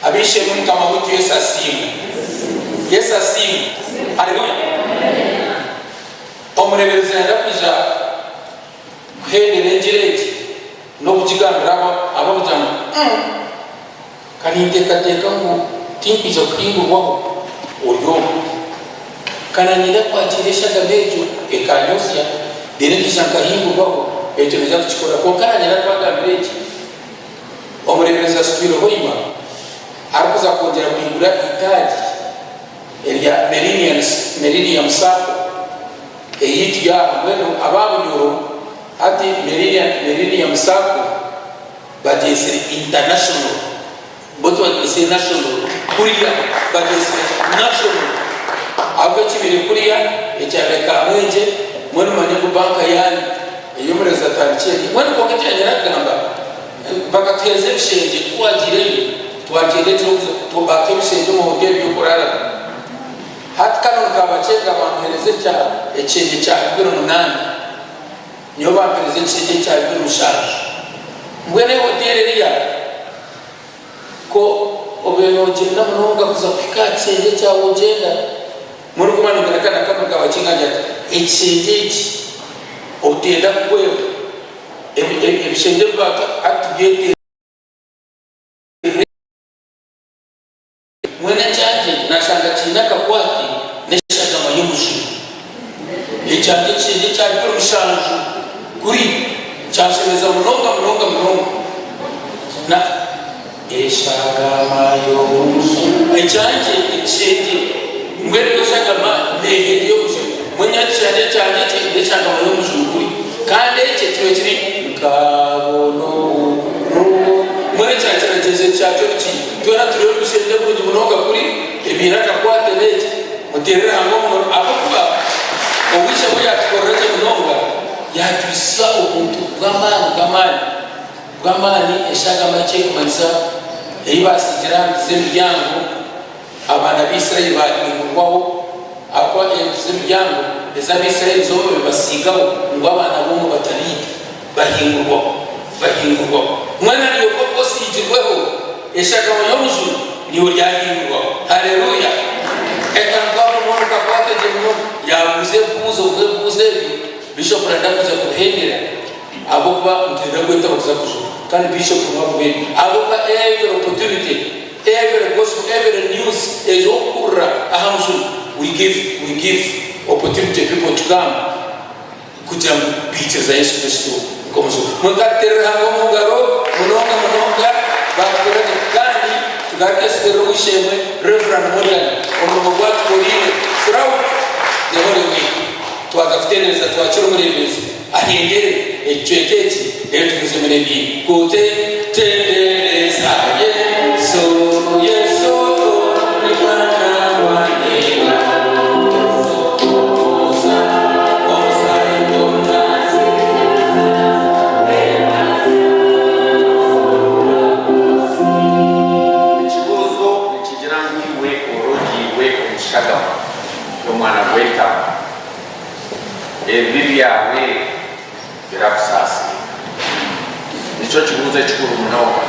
Ab'eishe-emwe Mukama waitu Yesu asiimwe. Yesu asiimwe. Haleluya. Omureeberezi naija kwija kuhendera engiri egi n'okugigambira abo abarikugira ngu, Ka ninteekateeka ngu tinkwija kuhingurwaho ori omu. Ka nanyenda kwakiira eshagama egyo ekanyozya, reero nkaija nkahingurwaho, ekyo noija kukikora. Kwonka nanyenda kubagambira eki, Omureeberezi asitwire Hoima arikuza kwongyera kwigura eitaagi erya Millennium Sacco eyaitu yaaha. Mbwenu aba Bunyoro hati Millennium Sacco bagyetsire International, bo tibagyetsire National kuriya bagyetsire National ahabw'okuba ekibaire kuriya ekyabaire Kamwengye mbwenu mumanye ngu banka yaanyu ey'omureezi atandikire eri. Mbwenu kwonka eki yanyenda kugamba bakatuheereza ebishengye ku twagiireyo twagyenda ekiro baatuha ebishengye omu hoteeri y'okuraaramu. Hati kanu nikabakyenga bampeereza ekishengye kya 2008. Nyowe bampereza ekishengye ekya 2007. Mbwenu ehoteeri eriya ko obaire nogyenda munonga kuza kuhika aha kishengye kyawe ogyenda. Mbwenu ku banogera kanu akamo kabakinga ngira ati ekishengye eki otenda kuhweho ebishengye ebi hati tubyete. Mbwenu ekyangye nashanga kiine akakwate n'eshagama y'omujuni. Ekyangye ekishengye ekya 2007 kuri kyanshemeza munonga munonga munonga. Na eshagama y'omujuni. Ekyangye ekishengye mbwenu yo shagama neeha eri ey'omujuni. Mbwenu nyowe ekishengye kyangye eki n'eshagama y'omujuni kuri. Kandi eki ekibaire kiri nkabona oburungi. Mbwenu ekyakiragyezo kyakyo niki? Twena turi omu bishengye birungi munonga kuri ebiine akakwate n'eki, muteere Ruhanga omungaro ahabw'okuba ow'eishe-emwe yaatukorera gye munonga, yaatwitsya obuntu bw'amaani bw'amaani bw'amaani eshagama eki erikumanyisa ei baasiigire aha mpigi z'emiryango abaana b'Israeli baahingurwaho ahabw'okuba empigi z'emiryango ez'Abaisraeli zo babibasiigaho ngu abaana b'omwe batariita. Bahingurwaho, bahingurwaho. Mbwenu naiwe ku osiigirweho eshagama y'Omujuni, naiwe oryahingurwaho. Haleluya! Reka nkwate omukono nkakwate gye munonga. Yaabuuza ebibuuzo bw'ebibuuzo ebyo, Bishop naija kwija kubihendera ahabw'okuba nitwenda kwetaba kuza kujunwa. Kandi Bishop niwe arikubihendera. Ahabw'okuba every opportunity, every gospel, every news ez'okuhurira aha mujuni, we give, we give opportunity people to come. Kugira ngu baikiriza Yesu Kristo nk'Omujuni. Mukaterera hamwe omu ngaro munonga munonga baatukora gye. Kandi tugaruke tuterere ow'eishe-emwe Rev. Morgan omurimo ogu atukoreire throughout the Holy Week. Twaza kutendereza twakira omureeberezi ahendere ekicweka eki reero tugumizemu n'ebindi. Kutendereza Yesu, Yesu ori Mwana wa Nyina. Ekibuuzo nikigira ngu iwe orogiibwe omu shagama y'Omwana gw'Entaama, ebibi byawe birakusaasirwa? Nikyo kibuuzo ekikuru munonga.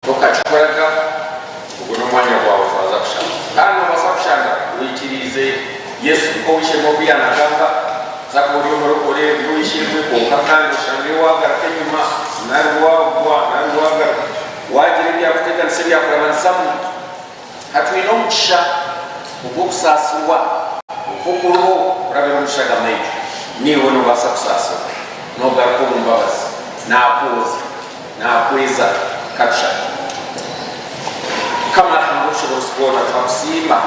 Tokakikoraga, ogu n'omwanya gwawe twaza kushaba. Kandi noobaasa kushanga oikiriize Yesu nk'ow'eishe-emwe oku yaanagamba, oza kuba ori omurokore, ori ow'eishe-emwe kwonka kandi oshange waagaruka enyima nari waagwa nari waagaruka waagira ebyakuteganisa ebyakurabanisamu. Ka twine omugisha ogw'okusaasirwa oku okuriho kurabira omu shagama egyo. Naiwe noobaasa kusaasirwa. Noogaruka omu mbabazi. Naakwozya. Naakweza. Ka tushabe. Mukama Ruhanga Ow'obushoboorozi bwona, twakusiima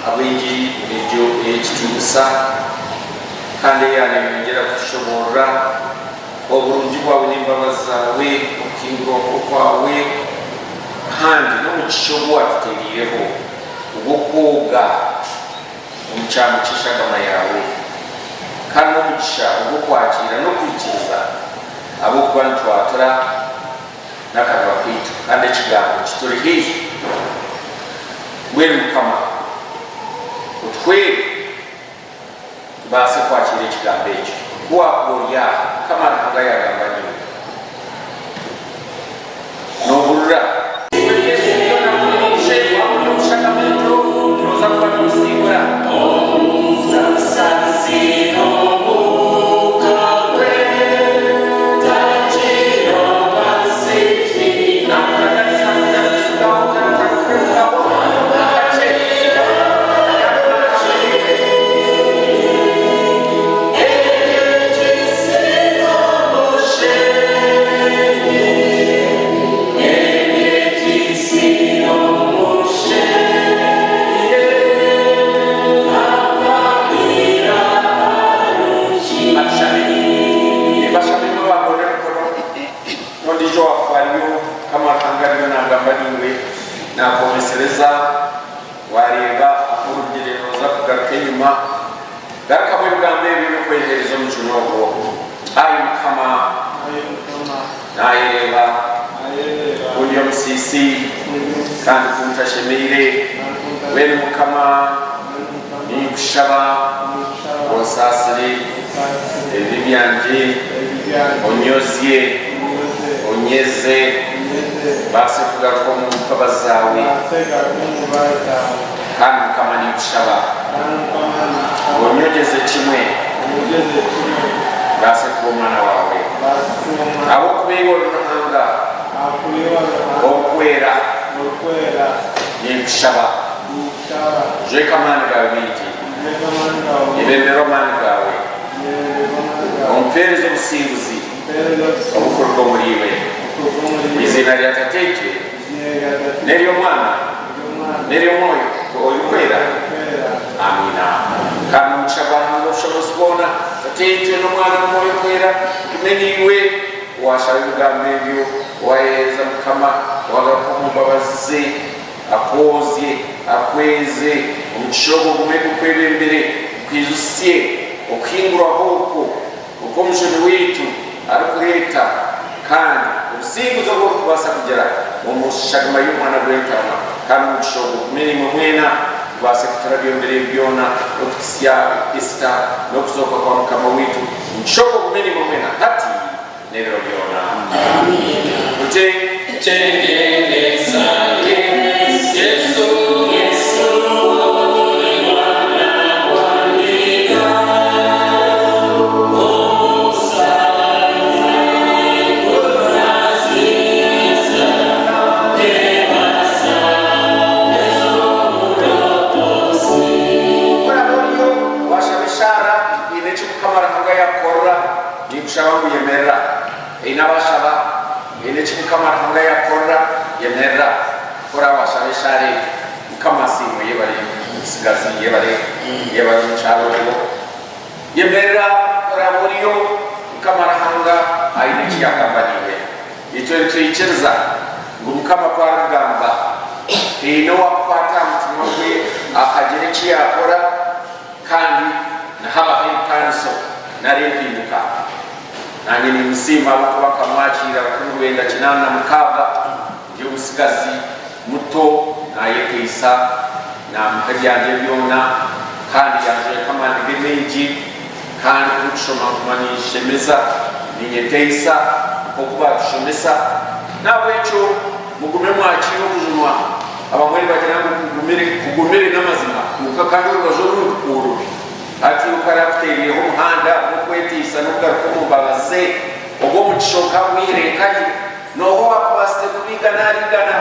ahabw'engiri egyo ey'ekitiinisa kandi eyaaneyongyera kutushoboorora oburungi bwawe n'embabazi zaawe, okuhingurwaho kwawe, kandi n'omugisha ogu waatuteereireho ogw'okwoga omu kyambu ky'eshagama yaawe, kandi n'omugisha ogw'okwakiira n'okwikiriza ahabw'okuba nitwatura n'akanwa kaitu kandi Ekigambo kituri haihi. Mbwenu Mukama, otuhwere. Tubaase kwakiira ekigambo ekyo. Ku waakuba ori aha, Mukama Ruhanga yaagamba naiwe. Noohurira? Iwe Yesu byona kuhuriire, waahurira omushagama egyo, nooza kuba noosingura. Naakuraganisa ngu tarikutsigaho kandi tarikukurugaho n'akakye. N'ondiijo owaakuba ariyo, Mukama Ruhanga ariyo naagamba naiwe, naakwomesereza. Waareeba ahu orugire nooza kugaruka enyima, garukamu ebigambo ebi ebirikweheereza omujuni ogwo, Ai Mukama, naayereeba ku ndi omusiisi kandi ku ntashemeire. Mbwenu Mukama, ninkushaba onsaasire ebibi byangye, onyozye, onyeze. Mbaase kugaruka omu mbabazi zaawe. Kandi Mukama ninkushaba onyongyeze kimwe mbaase kuba omwana waawe. Ahabw'okuba iwe ori Ruhanga orikwera, ninkushaba jweka amaani gaawe maingi, yebemberwe amaani gaawe, ompeereze obusinguzi. Obukuruga omuriiwe. Omu iziina rya Tataitwe, n'ery'Omwana, n'ery'Omwoyo Orikwera. Amiina. Kandi omugisha gwa Ruhanga Ow'obushoboorozi bwona, Tataitwe, n'Omwana, n'Omwoyo Orikwera, gume naiwe, owaashaba ebigambo ebyo, owaayeheereza Mukama, owaagaruka omu mbabazi ze, akwozye, akweze. Omugisha ogwo gume gukwebembere, gukwijutsye Okuhingurwaho okwo. Oku Omujuni waitu arikureeta kandi obusinguzi obu orikubaasa kugira omu shagama y'Omwana gw'Entaama. Kandi omugisha ogwo gume naimwe mwena, gubaase kuturabya omu biro ebi byona, n'okututsya Isita n'okuzooka kwa Mukama waitu. Omugisha ogwo gume naimwe mwena hati n'ebiro byona. Amiina. Tendereza Yesu. Ku oraabe oriyo waashaba eshaara haine eki Mukama Ruhanga yaakukorera, ninkushaba ngu yemerera. Haine abaashaba, haine eki Mukama Ruhanga yaakukorera, yemerera. Ku oraabe waashaba eshaara egyo, Mukama asiimwe, yebare omutsigazi, yebare, yebare omukyara ogwo. Yemerera ku oraabe oriyo, Mukama Ruhanga aine eki yaagamba naiwe. Itwe nitwikiriza ngu Mukama ku arikugamba, haine owaakukwata aha mutima gwe akagira eki yaakora kandi nihabaho ebitaaniso nari empinduka. Naanye nimusiima ahabw'okuba nkamwakiira 1986 ndi omutsigazi muto naayeteisa, naamuha ebyangye byona kandi yanjweka amaani ge maingi. Kandi ku ndikushoma nguma ninshemeza, ninyeteisa nk'oku baatushomesa. N'ahabw'ekyo mugume mwakiire okujunwa. Abamwe nibagira ngu kugumire, kugumire n'amazima, kwonka kandi orubaju orundi kworobi. Hati iwe ku araakuteereireho omuhanda gw'okweteisa n'okugaruka omu mbabazi ze, ogwo omugisha okagwihire nkahi? N'oha owaakubaasize kubiigana ahari igana?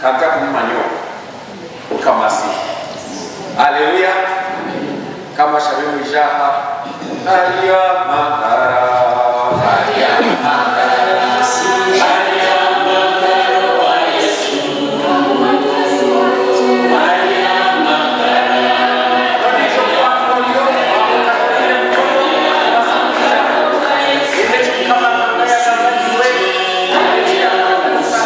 Ka ntakumumanya ogwo. Mukama asiimwe. Aleluya. Mukama ashabe mwije aha. Hari amagara. Hari amagara. Hari amagara owa Yesu. Hari amagara. N'ondiijo ku waakuba oriyo, waaba otakoreire mukono, noobaasa kwija. Haine eki Mukama Ruhanga yaagamba naiwe, haine eki yaakuraganisa.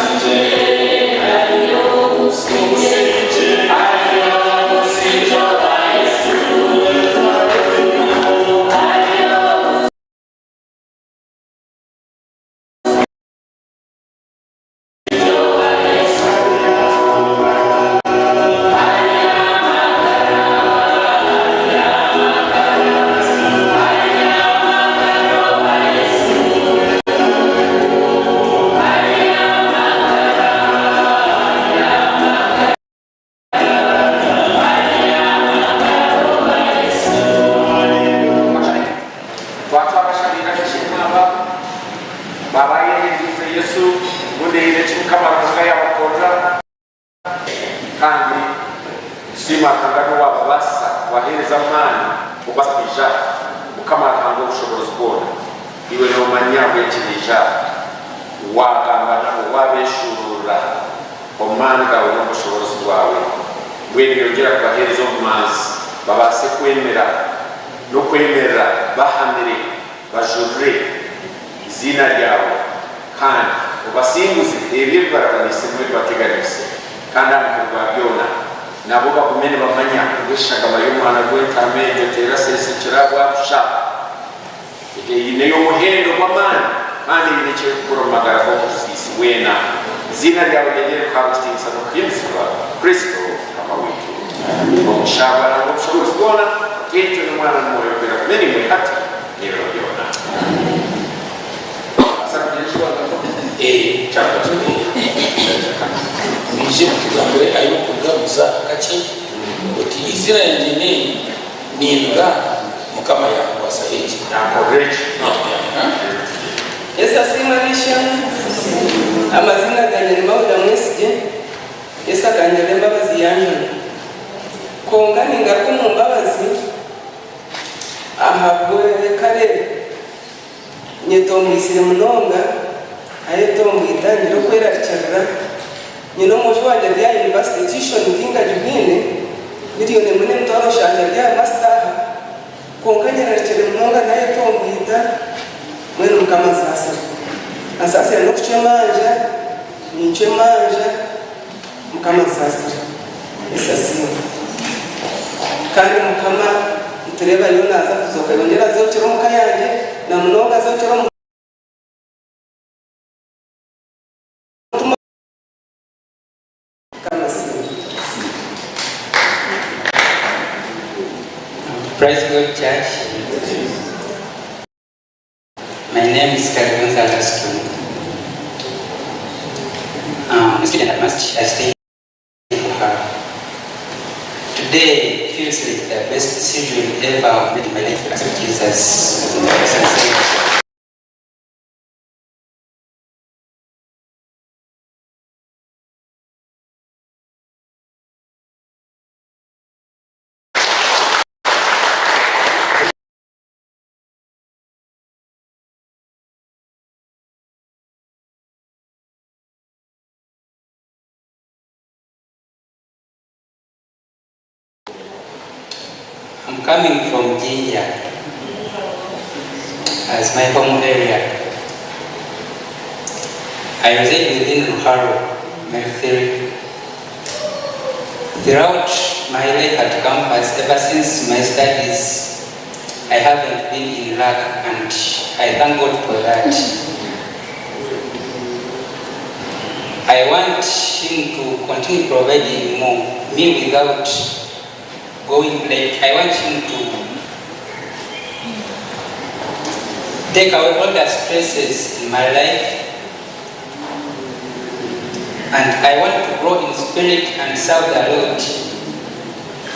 Twatwara abashabiire ab'eishe-emwe aba, baabayehereize Yesu, obundi haine eki Mukama Ruhanga yaabakorera. Kandi nitusiima Ruhanga n'owaababaasisa kubaheereza amaani kubaasa kwija aha. Mukama Ruhanga ow'obushoboorozi bwona, iwe noomanya ahabw'enki baija aha. Waagamba nabo, waabeeshuuruurira omu maani gaawe n'omu bushoboorozi bwawe. Mbwenu yongyera kubaheereza obumanzi babaase kwemera n'okwemerera bahamire, bajurire eiziina ryawe, kandi obasinguze ebyo ebi baraganiisemu ebi bateganiise, kandi aha muheru gwa byona nabo bagume nibamanya ngu eshagama y'Omwana gw'Entaama egyo teraseesekire ahabwa busha. Egyo eine omuhendo gw'amaani kandi eine eki erikukora omu magara g'omusiisi weena. Eiziina ryawe ryongyere kuhaabwa ekitiinisa n'okuhimbisibwa, Kristo Mukama waitu. Omugisha gwa Ruhanga Ow'obushoboorozi bwona, Tataitwe n'Omwana n'Omwoyo Orikwera gume naimwe hati n'ebiro byona. Noobaasa kugira eki waagamba? Mwije mutugambire ahi orikuruga buza kakye oti eiziina ryangye n'eri ninduga aha Mukama yankwasaho eki. Yankorera eki. Yesu asiimwe ab'eishe-emwe. Amaziina gangye ni Mauda Mwesigye. Yesu akangirira embabazi yanjuna. Kwonka ningaruka omu mbabazi ahabw'ekare nyetomboitsire munonga, ayetomboita ngira okwerarikirira. Nyine omwojo wangye ari aha yunivasite tuition tingagibwine, miriyoni emwe n'emitwaro nshanju ari aha masita aha. Kwonka nyerarikirire munonga nayetomboita, mbwenu Mukama ansaasire. Ansaasire n'okucwa emanja, nincwa emanja. Mukama ansaasire. Yesu asiimwe. Kandi Mukama nitureeba ariyo naaza kuzooka yongyere azokyere omuka yangye na munonga azokyere omu mutima. Mukama asiimwe. Praise God church. My name is Kaligonza Gaston. I'm a student at Must. I stay for her. Today feels like the best decision ever I've made in my life to accept Jesus as my personal savior. I'm coming from Jinja as my home area. I reside within Ruharo, Mary Throughout my life at campus, ever since my studies, I haven't been in lack and I thank God for that. I want him to continue providing more, me without going like, I want him to take away all the stresses in my life and I want to grow in spirit and serve the Lord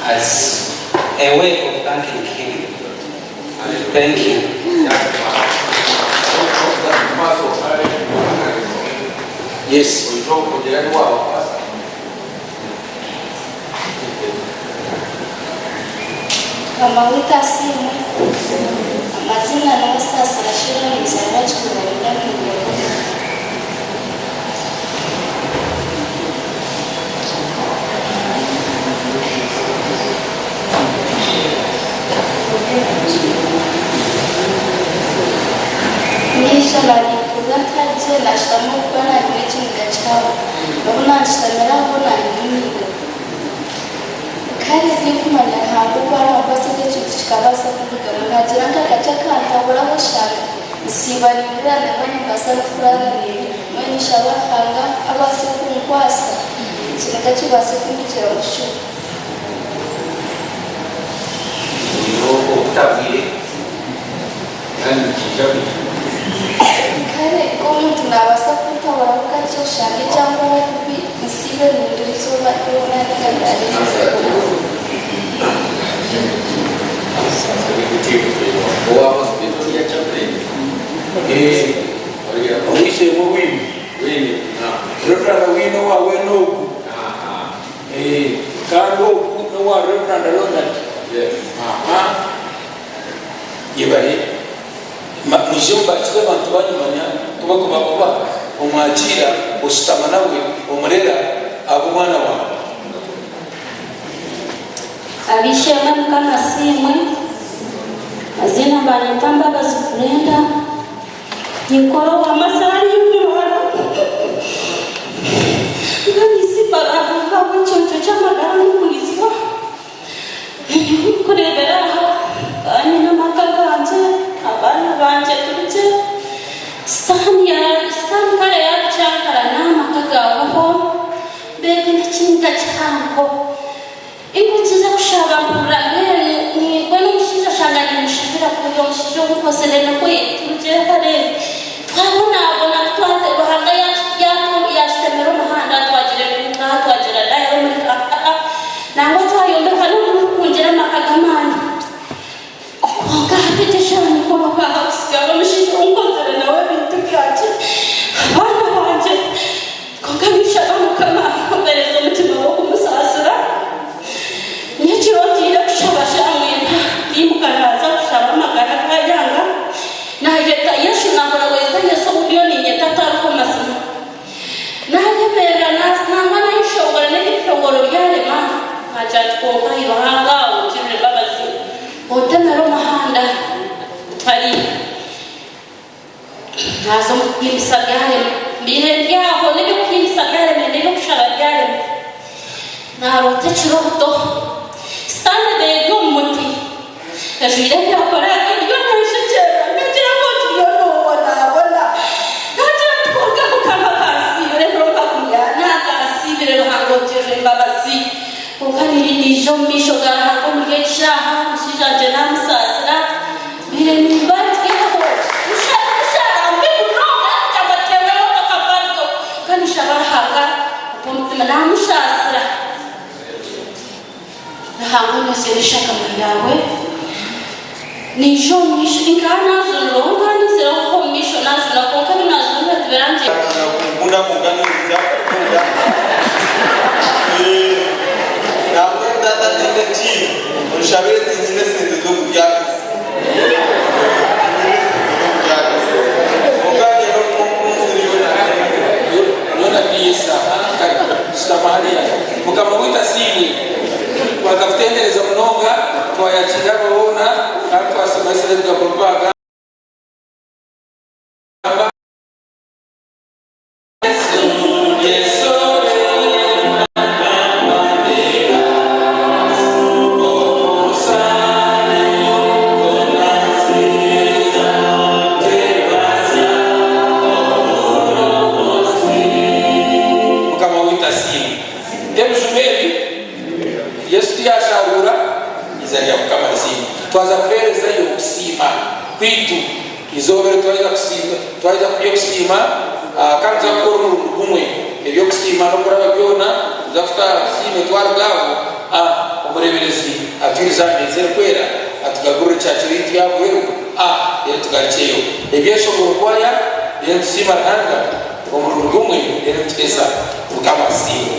as a way of thanking him. Thank you. Yes. Mukama waitu asiimwe. Amaziina nyowe Saasira Sheila ninzarwa Kikuube Nyamwiguru. Naija naabiikurura ntagye naashutama ahabw'okuba naanyine ekiniga kihango. N'obu naangishutamire aho naanyine Kare tinkumanya Ruhanga oku arankwatse eki ekintu kikabaasa kundugamu nagira nka kakye akantaburaho shanga nsiiba nindira nangwa nimbaasa n'okuraara nindira mbwenu nshaba Ruhanga abaase kunkwasa ekiniga kibaase kundugiramu kicwe. Obutabwire kandi nikiija kwija. Kare nk'omuntu naabaasa kuntaburaho kakye oshange kyangwaho kubi nsiibe nindira eizooba ryona ninga ndare nindira. Ow'eishe-emwe Wayne, Rev. Wayne owa weena ogu, kandi ogu n'owa Rev. Ronald. Yebare. Mwije mubakire abantu banyu manya ku bakuba kuba omwakiira, oshutama nawe, omurera, aba omwana waawe. Ab'eishe-emwe Mukama asiimwe. Maziina banyeta Mbabazi Brenda. Ninkora owa Masari Ibara. Nkanisima Ruhanga ahabw'ekiconco ky'amagara n'okunizibwa. Kureebera aha nkaba nyine amaka gangye, abaana bangye turi gye. Sitaani kare yaabikyankarana amaka gaahwaho. Mbega n'ekiniga kihango. Inkukiza kushaba mpurira mbwenu ningwe n'omushaija oshanga nimushabira kubi omushaija ou nkozire nawe turugire hare twabonabona ku Ruhanga yatutemera omuhanda twagira enduuka twagira dayari omuri Kampala nangwa twayombeka n'omukungira amaka g'amaani. Kwonka hati eki ekyanikora okwaha kusigara omushaija ou nkozire nawe ebintu byangye, abaana bangye. Kwonka ninshaba Mukama ampereze omutima gw'okumusaasira. Nyekiro ngiire kushaba shaaha mwenda, naimuka naaza kushaba amagara gaayanga. Naayeta Yesu naahurira weeza Yesu ou ndiyo niinyeta atariho mazima. Naayemerera nangwa naayeshongora n'ebishongoro byarema, naagira nti kwonka ai Ruhanga ongirire embabazi. Ontemere omuhanda gutari naaza omu kuhimbisa byarema. Mbaire ndi aho n'eby'okuhimbisa byarema n'eby'okushaba byarema. Naaroota ekirooto. Sitaane ebaire eri omu muti ejwaire ebyakoraga eriyo neeshekyerera. Neegira ngu oturiyo noobonabona. Naagira nti kwonka Mukama akansiibira ebiro makumi ana, akansiibire Ruhanga ongirire embabazi. Kwonka niinyija omu maisho ga Ruhanga omuri egi shaaha, omushaija wangye naamusaasira, mbaire nimba ndyaho nshara mbi munonga kugira ngu ateerwe emotoka mpango. Kwonka ninshaba Ruhanga ampe omutima naamusaasira. Ruhanga onyozye n'eshagama yaawe. Naija omu maisho, nkaba naajunirweho, nkaba niizireho omu maisho naajunwa, kwonka ebi naajunirwe tibirangye. Nakukunda kwonka noija kukunda. Nambwenu taata tihaine ekindi onshabire tinyine sente z'okuryagasa. Tinyine sente z'okuryagasa. Kwonka nyine omukunzi niwe naayenda. Yoona PS aha kare shutama hariya. Mukama waitu asiimwe. Twaza kutendereza munonga twayakiira aba boona kandi twasiima Yesu n'ebigambo ebi baagamba. Mukama waitu asiimwe. Ebijuma ebi Yesu tiyasharuura, eiziina rya Mukama risiimwe. Twaza kuheerezayo okusiima kwaitu. Eizooba eri twaheza kusiima, twaheza kuby'okusiima, kandi tuza kukora omurundi gumwe eby'okusiima n'okuraba byona, tuza kutaaha tusiime twaruga aho, a omureeberezi atwirize aha meeza erikwera atugagurire kyakiro ei turi ahabweru, a reero tugarukyeyo. Ebyeshongoro kwaya, reero tusiima Ruhanga omurundi gumwe reero tuheza. Mukama asiimwe.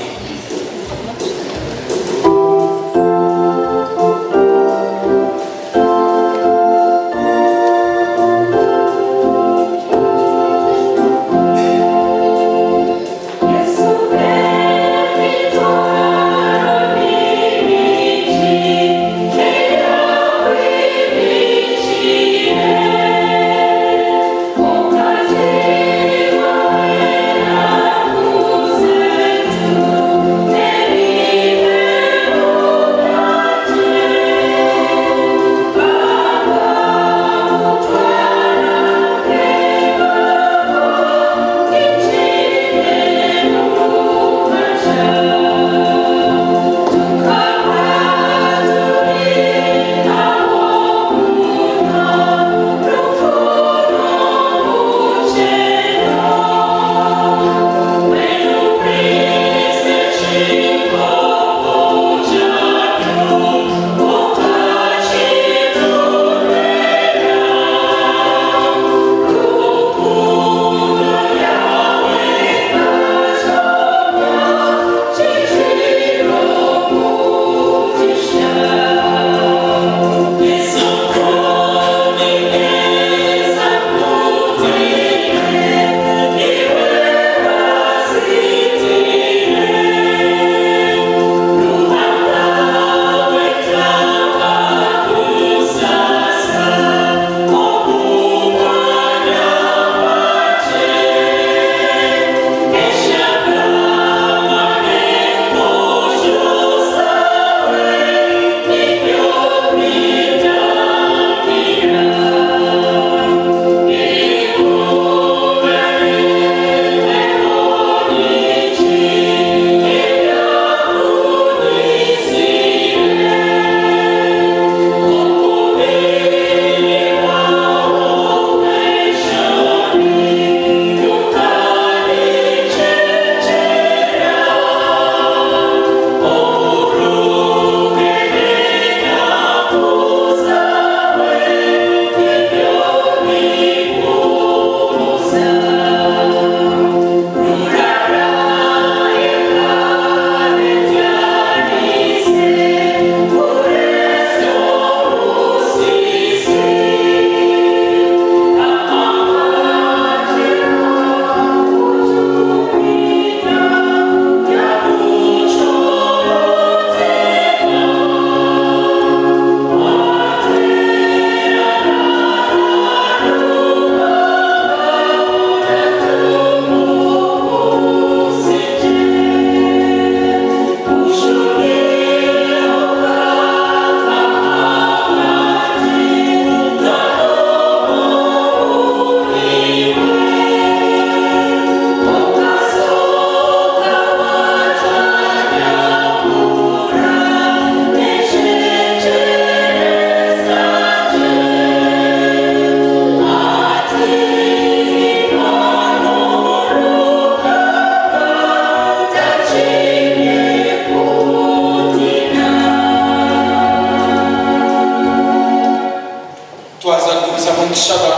Twaza kugumizamu nitushaba,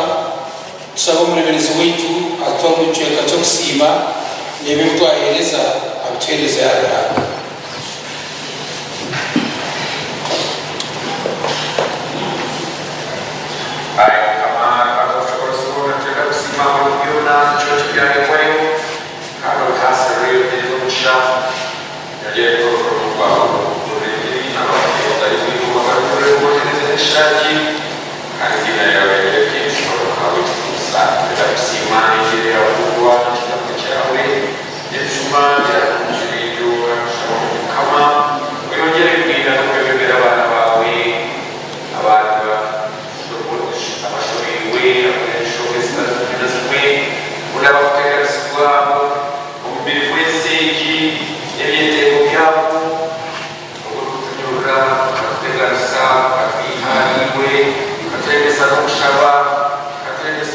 tushabe omureeberezi waitu atutware omu kicweka ky'okusiima n'ebi ebi twaheereza abituheereze yaabihanga. Ai Mukama Ruhanga w'obushoboorozi bwona, nitwenda kukusiima ahabw'ebi byona ekiro kyahingwayo, kandi obihaasirire obihereze omugisha. Yongyera emikoro kwawe n'eshaagi kandi eiziina ryawe rigire ekitiinisa okahaabwa ekitiinisa. Nitwenda kusiima engyeri yaahururwa n'ekigambo kyawe n'ebijuma byakunzire ebyo kushaba ngu Mukama oyongyere kurinda n'okwebembera abaana baawe abantu abashobeirwe abari enshonga ezitari zimwe na zimwe boona abakuteganisibwa Omubiri gw'ensi egi n'ebyetengo byagwo, obu orikutunyurura okatuteganisa, okatwiha ahariiwe, okaturemesa n'okushaba, okaturemesa.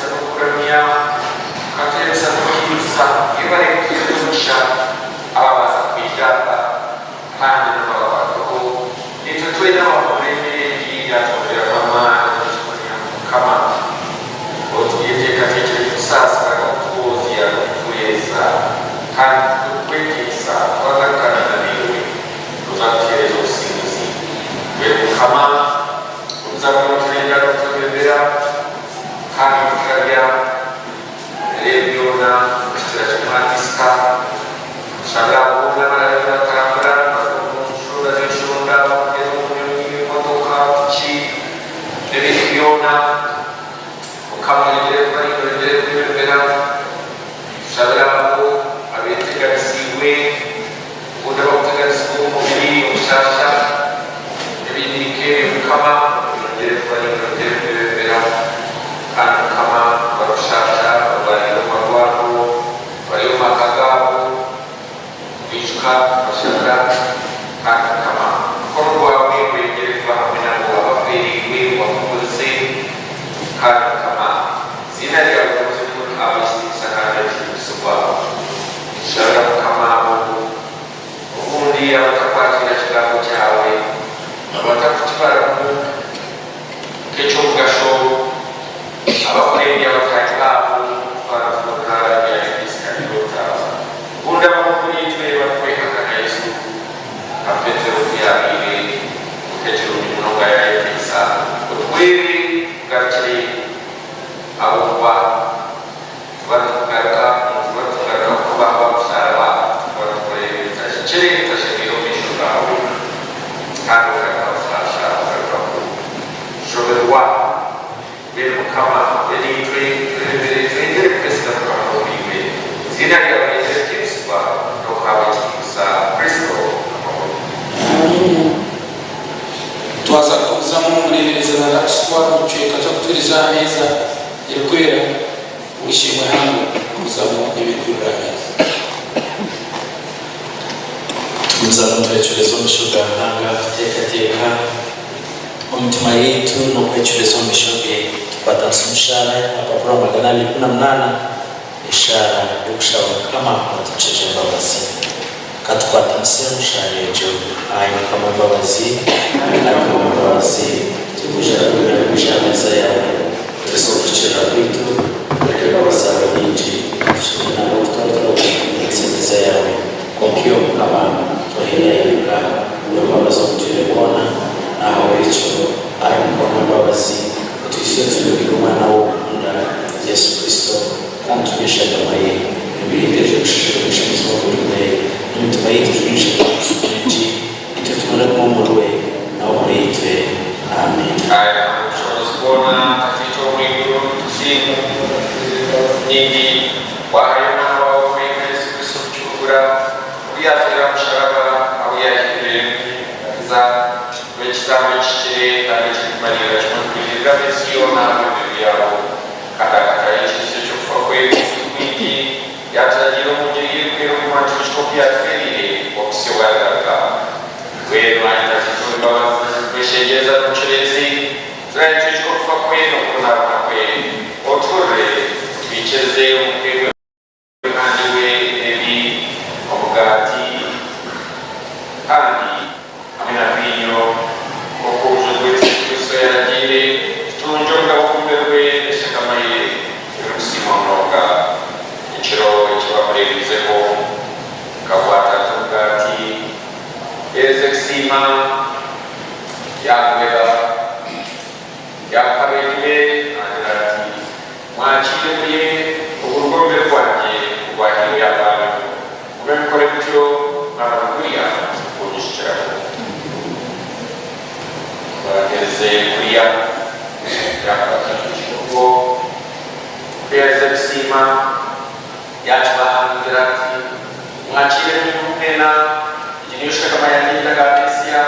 boona abaraabe nibatambura nibaruga omu nshonda n'enshonda barikugyenda omu nyonyi, emotoka, piki n'ebindi byona. Mukama oyongyere kubarinda oyongyere kubebembera. Tushabire abo abeteganisiibwe obundi abarikuteganisibwa omu mubiri, obushasha n'ebindi nk'ebyo Mukama oyongyere kubarinda oyongyere kubebembera kandi Mukama abarikushasha abarwariire omu marwariro bari omu maka gaabo Twijuka kubashabira kandi Mukama omukono gwawe gweyongyere kuba hamwe nabo abafeereirwe obahuumurize kandi Mukama eiziina ryawe rigumizemu nirihaabwa ekitiinisa kandi ririhimbisibwa. Nitushabira Mukama abo obundi abatakwakiira kigambo kyawe, abatakukibaramu nk'eky'omugasho, abakureebya bataahi baabo nk'oku twaba nituhurira ebya Yudasi Iskaryota. Obundi abamwe omuriitwe barikwehakana Yesu nka Petero oku yaabaire, kwonka ekirungi munonga yaayeteisa. Otuhwere tugarukire ahabw'okuba tuba nitugaruka tuba nitugaruka kukubamba aha musharaba, tuba nitukora ebitahikire, ebitashemeire omu maisho gaawe, kandi ogaruka kushaasha, ogaruka kushoberwa. Mbwenu Mukama, be naitwe, twebembere, tweyongyere kwesiga Mukama n'omuriiwe. Eiziina ryawe ryeyongyere kutiinisibwa n'okuhaabwa ekitiinisa, Kristo Mukama waitu. Amiina. Twaza kugumizamu omureeberezi naaza kukitwara omu kicweka ky'okutuuriza aha meeza erikwera Ow'eishe-emwe Hango kugumizamu n'ebirikurira aha meeza. Tugumizamu nitwecureza omu maisho ga Ruhanga kuteekateeka omu mitima yaitu n'okwecureza omu maisho ge tukwatanisa omu shaara y'amapapura 218, eshaara y'okushaba Mukama atukirize embabazi. Ka tukwatanise omu shaara egyo. Ai Mukama w'embabazi, Ai Mukama w'embabazi, turikwija kuhurira kwija aha meeza yaawe, twese okuhikiirira kwaitu, kureka embabazi zaawe nyingi, tushemere n'ahabw'okuba turakuramya emeeza yaawe. Kwonka iwe Mukama, tohindahinduka, ow'embabazi obutwire bwona. N'ahabw'ekyo, ai Mukama w'embabazi, otwizire otwibukire Omwana waawe okukunda, Yesu Kristo, kandi turye eshagama ye. Emibiri yaitu eije kushushana okushemezibwa omuriwe, n'emitima yaitu ejune eshagama y'omusingi, itwe tubone kuba omuriwe, nawe omuriitwe. Amiina. Ai Ruhanga Obushoboorozi bwona, Tataitwe ow'omu iguru, nitukusiima ahabw'embabazi nyingi waahayo Omwana waawe wenka Yesu Kristo kutucungura, obu yaafeera aha musharaba, ahu yaahindwire enkiza kuba ekitambo ekihikire kandi ekirikumariirira kimwe kuhikiirira ab'ensi yoona ahabw'ebibi byabo. Kandi akataho ekiijutsyo ky'okufa kwe omuti gwingi, yaaturagiira omu ngiri ye erikwera okuguma nitwijuka oku yaatufeereire okuhitsya obu arigaruka. Mbwenu, ai Tataitwe ow'embabazi, nitukweshengyereza n'obucureezi, turabe nitwijuka okufa kwe n'okubonabona kwe, otuhurire, otwikirize omu kuheebwa ebihangirwe ebi, omugaati kandi hamwe na viinyo, nk'oku Omujuni waitu Yesu Kristo yaaragiire, tutungye omugabo ogumirwe n'eshagama ye erikusiimwa munonga. Ekiro eki baamureebiizeho, akakwata ati omugaati, yaaheza kusiima, yaagubega, yaaguha abeegi be, naagira ati, Mwakiire murye, ogu nigwo mubiri gwangye ogwahairweyo ahabwanyu. Mugume mukore mutyo mwaba nimurya kuunyijukiraho. Ku baaherize kurya, yaakwata ekikopo, ku yaaherize kusiima, yaakibaha naagira ati, Mwakiire munywe mwena, egi niyo shagama yangye ey'endagaano ensya,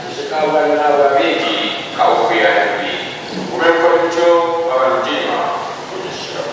esheka ahabwanyu n'ahabwa baingi ahabw'okwihaho ebibi. Mugume mukore mutyo mwaba nimuginywa kuunyijukiraho.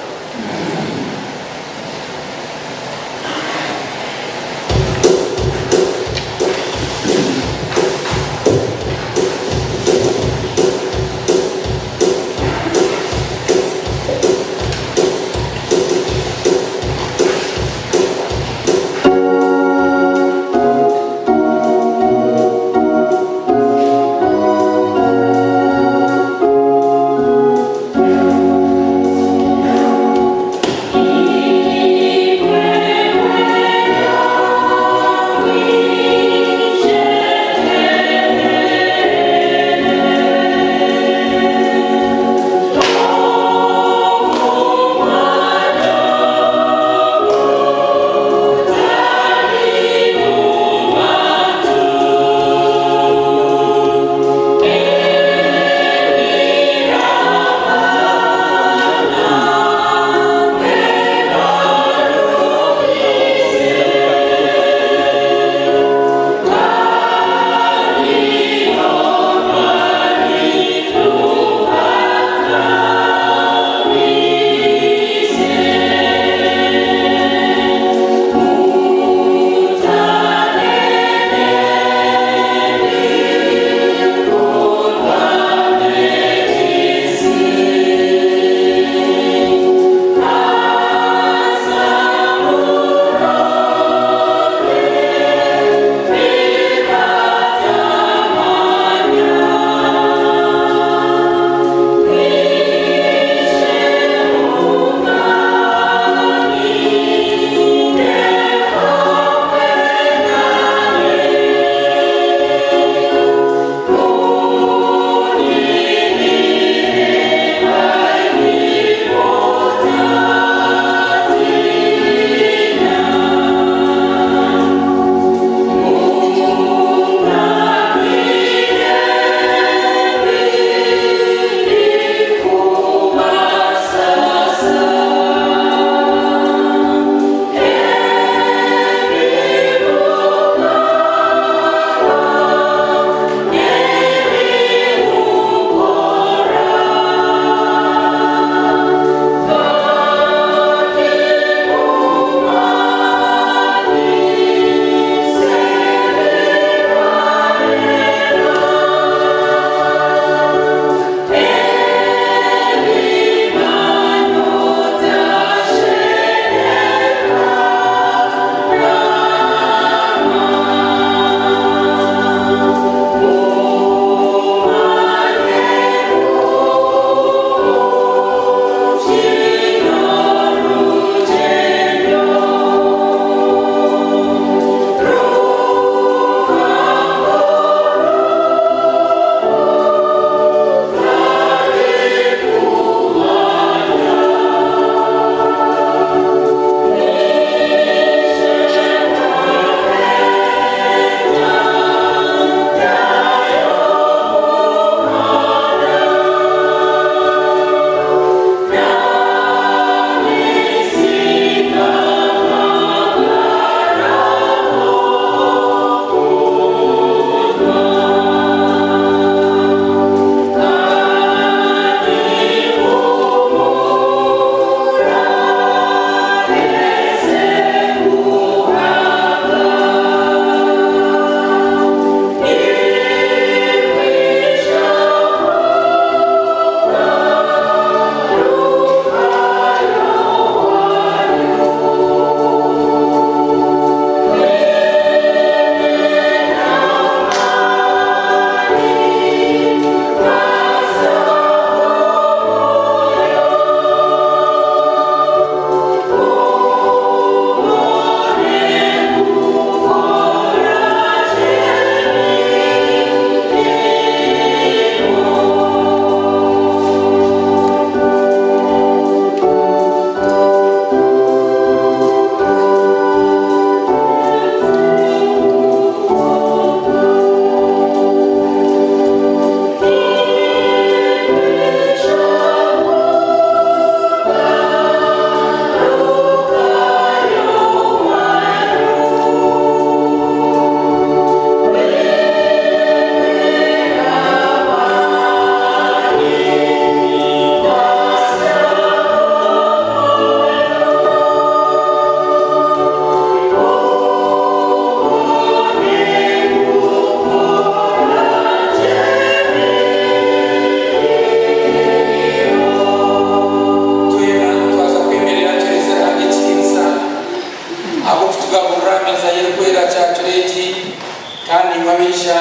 Kandi imwe abaija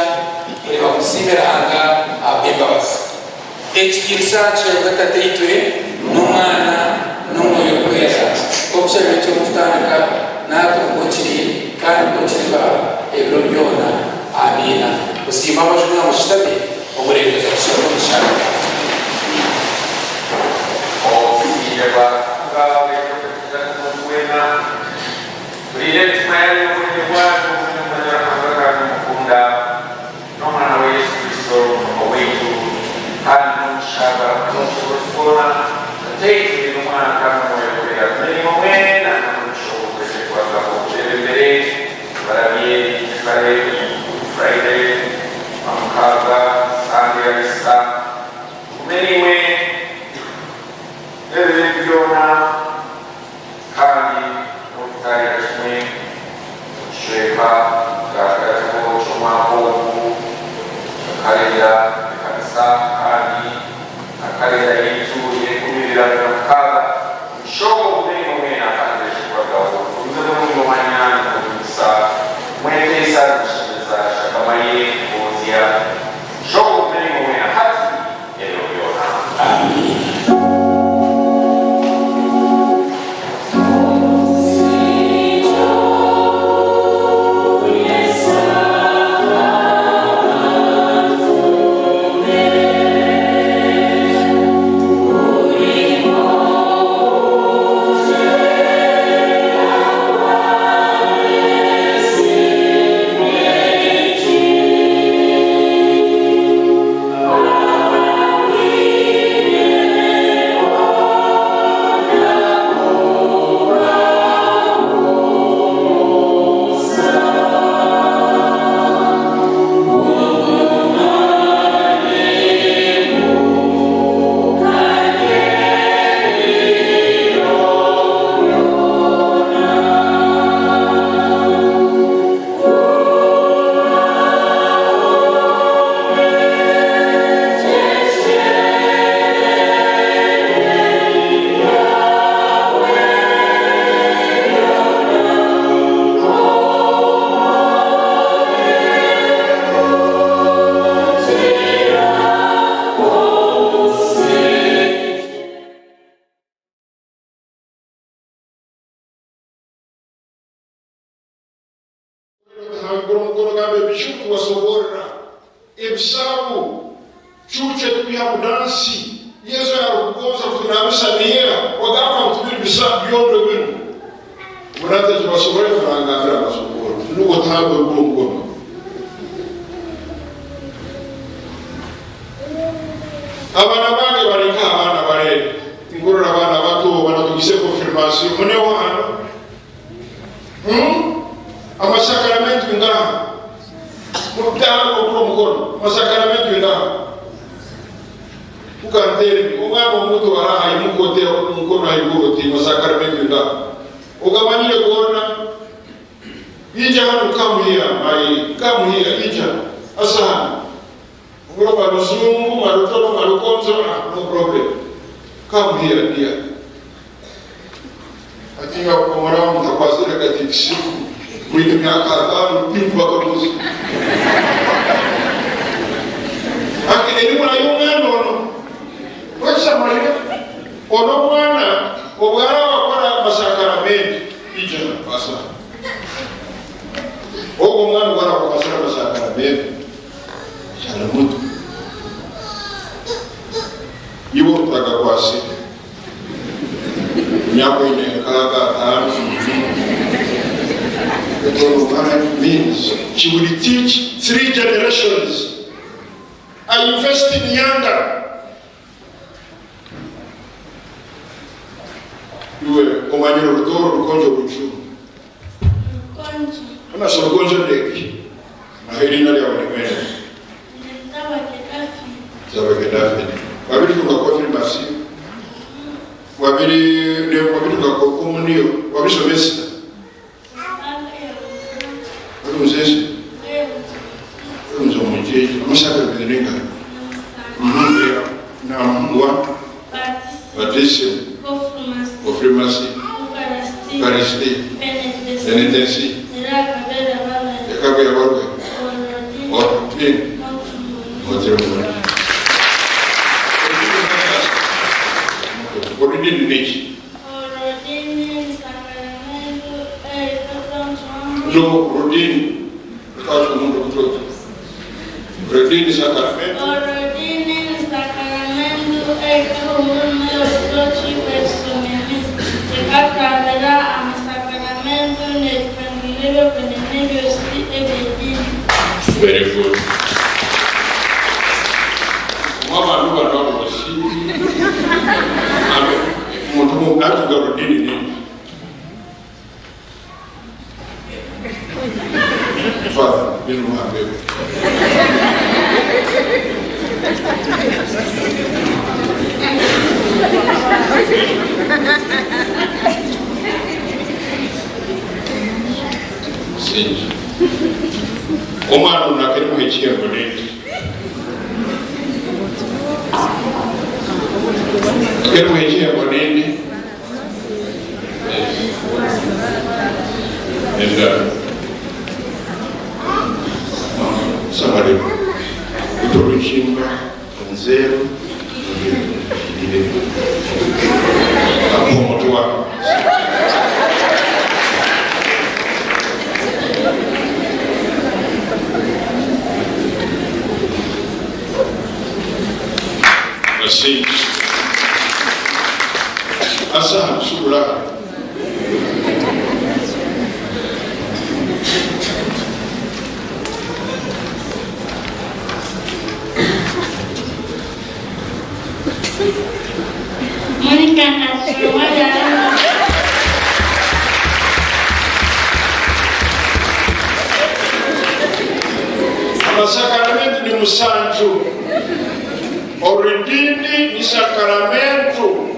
kureeba musiime Ruhanga ahabw'embabazi. Ekitiinisa kiheebwe Tataitwe, n'Omwana, n'Omwoyo Orikwera, nk'oku kyabaire kiri omu kutandika, na hati nikwo kiri, kandi nikwo kiriba ebiro byona. Amiina. Musiime amaju mwena mushutame, omureeberezi atushabire omu kisharara. Obusiime bwa Ruhanga bwine okukiza omuntu weena. Muriire emitima yaanyu obwengye bwanyu obwine kumanya Ruhanga kandi mukunda n'Omwana we Yesu Kristo Mukama waitu. Kandi n'omugisha gwa Ruhanga Omushoboorozi bwona, Tataitwe, n'Omwana kandi n'Omwoyo Orikwera gume naimwe mwena n'omugisha ogu gwije kubagaho gubebembere gubarabye kare Good Friday, Rwamukaaga, Sunday ya Easter, gume naimwe n'ebiro ebi byona. Kandi n'okutaahira kimwe omu kicweka kya kagatiho ky'omwaka ogu kya karenda y'ekanisa kandi na karenda yaitu ey'enkumi ibiri abiri na mukaaga, omugisha ogwo gume naimwe mwena kandi gurekye kubagaho. Gumizemu nimumanya nimwehurikiza, nimweteisa, nimushemeza eshagama ye ngonzya. Omugisha ogwo gume naimwe mwena hati n'ebiro byona. Amiina. Otahangura omukono gamba ebiju kubasoborra ebisabu cucu etwiha mu dansi Yesu yarukugonza kutunabisa neera wagamba ngu tibiri bisa byondo binu Munata ekibasobora nangambira mbasoborra nubwo otahangura omukono. Abaana bange bari nkaha abaana barere tinkurora abaana bato banatugise confirmation muneho hanu Hmm? Amasakaramento ingaha? Mutanga okura omukono. Amasakaramento ingaha? Ukanteremi omwana omuto araha imuka ote omukono haiguru oti amasakaramento ingaha? Ogamanyire goona? Ija hanu come here my come here ija asa hanu. Ngura maruzungu marutoro marukonzo ah no problem come here dear. Ati ngakomora mutakwasire katikisimu mwine emyaka atano tinkubakaguza. Ati erimura y'omwana ono wekisamanyire ono omwana obwaraba akora amasakaramenti ija asa ogwo omwana obwaraba akwasire amasakaramenti akyari muto iwe otagakwasire Emyaka oine nkaaga ataano means she will teach three generations. I invest in younger. Iwe omanyire orutooro orukonjo oruju Rukonjo. Onasi orugonjo ndeke naho eriina ryawe ni mwene Ntabage David. Ntabage David. Wabiritunga konfirmasiyo? Wabiri wabitunga komuniyo? Wabisomesa? Wabimuzese? Wabimuzese omujeje. Amasaka biri ngano. Nambwa. Baptism. Konfirmasi. Eucharistie. Penitensi. Ekabera barwe. Ni Otirimuni. Orudini niki? No, orudini. Rukasha omuntu obutoki. Orudini sakaramento. Very good. Mwabantu bano abosi. Omuntu natuga orudini nini? Father, bino muhambeko. Singi. Omwana ono akerimuha ekihembo nindi. Akerimuha ekihembo nindi. Engaro. Somebody utoruchimba nzero akumutwa. Basi. Asa shukura. Monica Nashiwaya. Amasakaramento ni musanju. Orudini ni sakaramento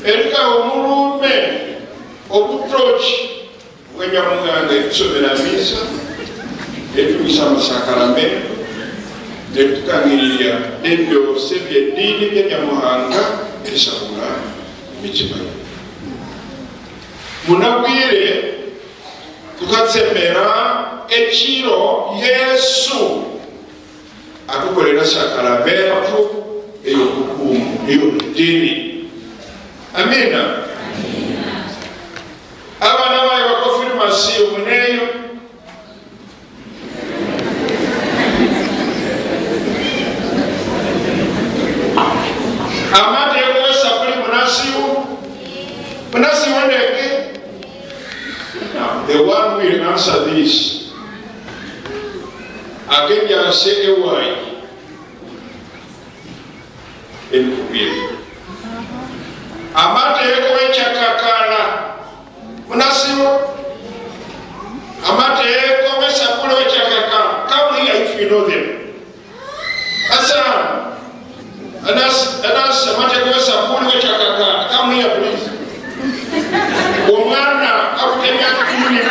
erika omurume obutoki bwenyamuganga etusomera misa etugisa amasakaramento netukangiriria nebyose byedini byenyamuhanga erisahura emitima munabwire tukatsemera ekiro Yesu atukolera sakaramento eyobukumu eyobudini. Amina. Abana bayo bakofirmasiyo muneyo amate yokuwesa kuli munasiwo munasiwo ndeke. Now, the one will answer this. Akebyase ewayi ebikubiri amateeko wekyakakala munasiwo amateeko wesapula wekyakakala. Come here if you know them. Asan anas anas amateeko wesapula wekyakakala. Come here please. Omwana afite emyaka 12,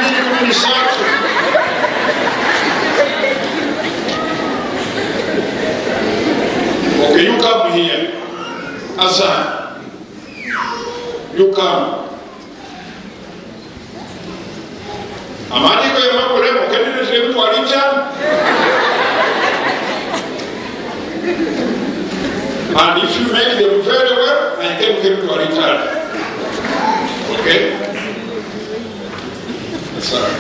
13. Okay, you come here. Azan. You come. Amaandiko yamakulemo kendiretire bitwalita. And if you make them very well, I can get to a return. Okay? Sorry.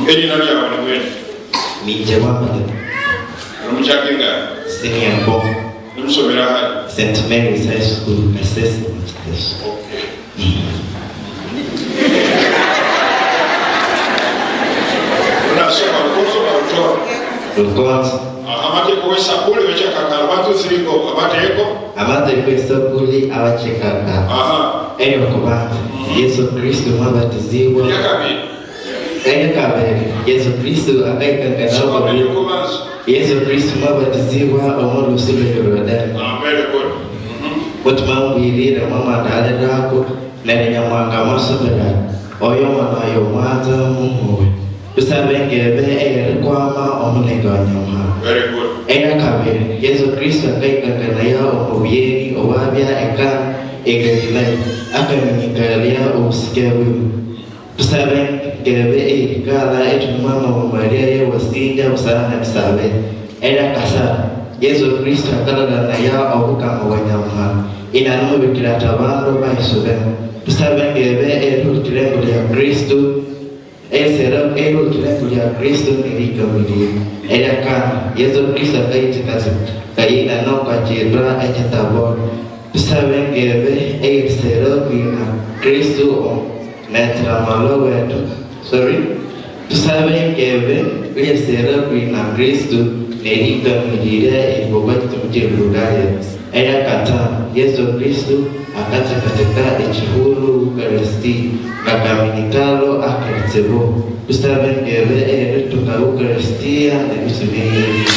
Erina lyawe ni bwene? Ninje Wamala. Omukyakenga? Senior four. Nimusomera hai? St. Mary's High School, Kasese Station. Okay. Unasoma kusoma utora. Rukonzo. Amateeko wesapuli wekyakakala 1 2 3 go. Amateeko Amateeko esapuli abakekaka. Eyokubanza, Yesu Kristo mwabatizibwa. Eryakabiri. Eryakabiri, Yesu Kristo akaikakana. Soma eryokubanza. Yesu Kristo mwabatizibwa omu lusi lwa Yorodani. Very good. Mutumambwirire mwamandalirako neryo Nyamuhanga mwasubira oyo omwana oyo omwanza mumuwe tusabe engebe eyerikwama omunenge wa Nyamuhanga. Very good. Eyakabiri, Yesu Kristo akaikakanaya omu buyeeri owabya eka e Galilaya akaminyingalya obusike bwiwe. Tusabe ngerebe eyirikala etumama mu Maria yewasinja busana tusabe. Era kasa Yesu Kristo akalala ya obukama bwa Nyamuhanga ina numubikira tabando baisube. Tusabe ngerebe erukirengo lya Kristo esera erukirengo lya Kristo nerikamiliye. Era kana Yesu Kristo akaitikasi kayina nokwakirwa ekitabo. Tusabe ngerebe erisero kwina Kristo netramalo wetu. Sorry. Tusabe ngebe lyesera kwina Kristo nerikamilire ebikorwa kitumukirugaya. Era katano Yesu Kristo akatekateka ekihuru Eucharisty ngakaminikalo akaritsebo. Tusabe ngebe erituka Eucharistia nebisumirire.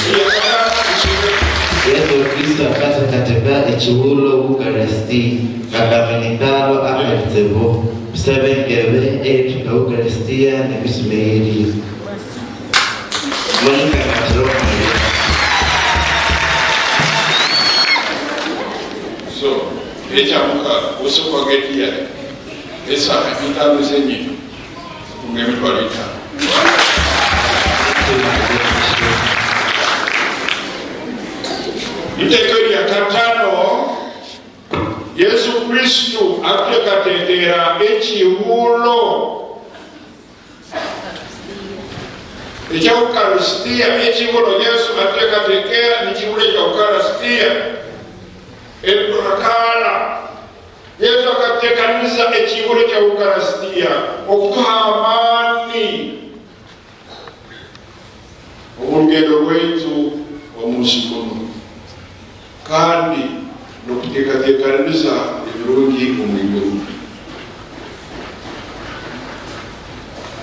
Yesu Kristo akatekateka ekihuro Eucharisty ngakaminikalo akaritsebo. Tusabe ngebe erituka Eucharistia nebisumirire. Monica Matiro Maria. So ekyamuka osokwagetia esaha itaano zenyini otunga 50,000. Iteeka erya katano, Yesu Kristo atuteekateekera ekihuuro ekya Ukaristia. Ekihuuro Yesu atuteekateekera nikihuuro ekya Ukaristia ebituhakaara. Yesu akateekaniza ekihuuro ekya Ukaristia okutuha amaani omu rugendo rwaitu omu nsi munu kandi n'okuteekateekaniriza ebirungi omu iguru.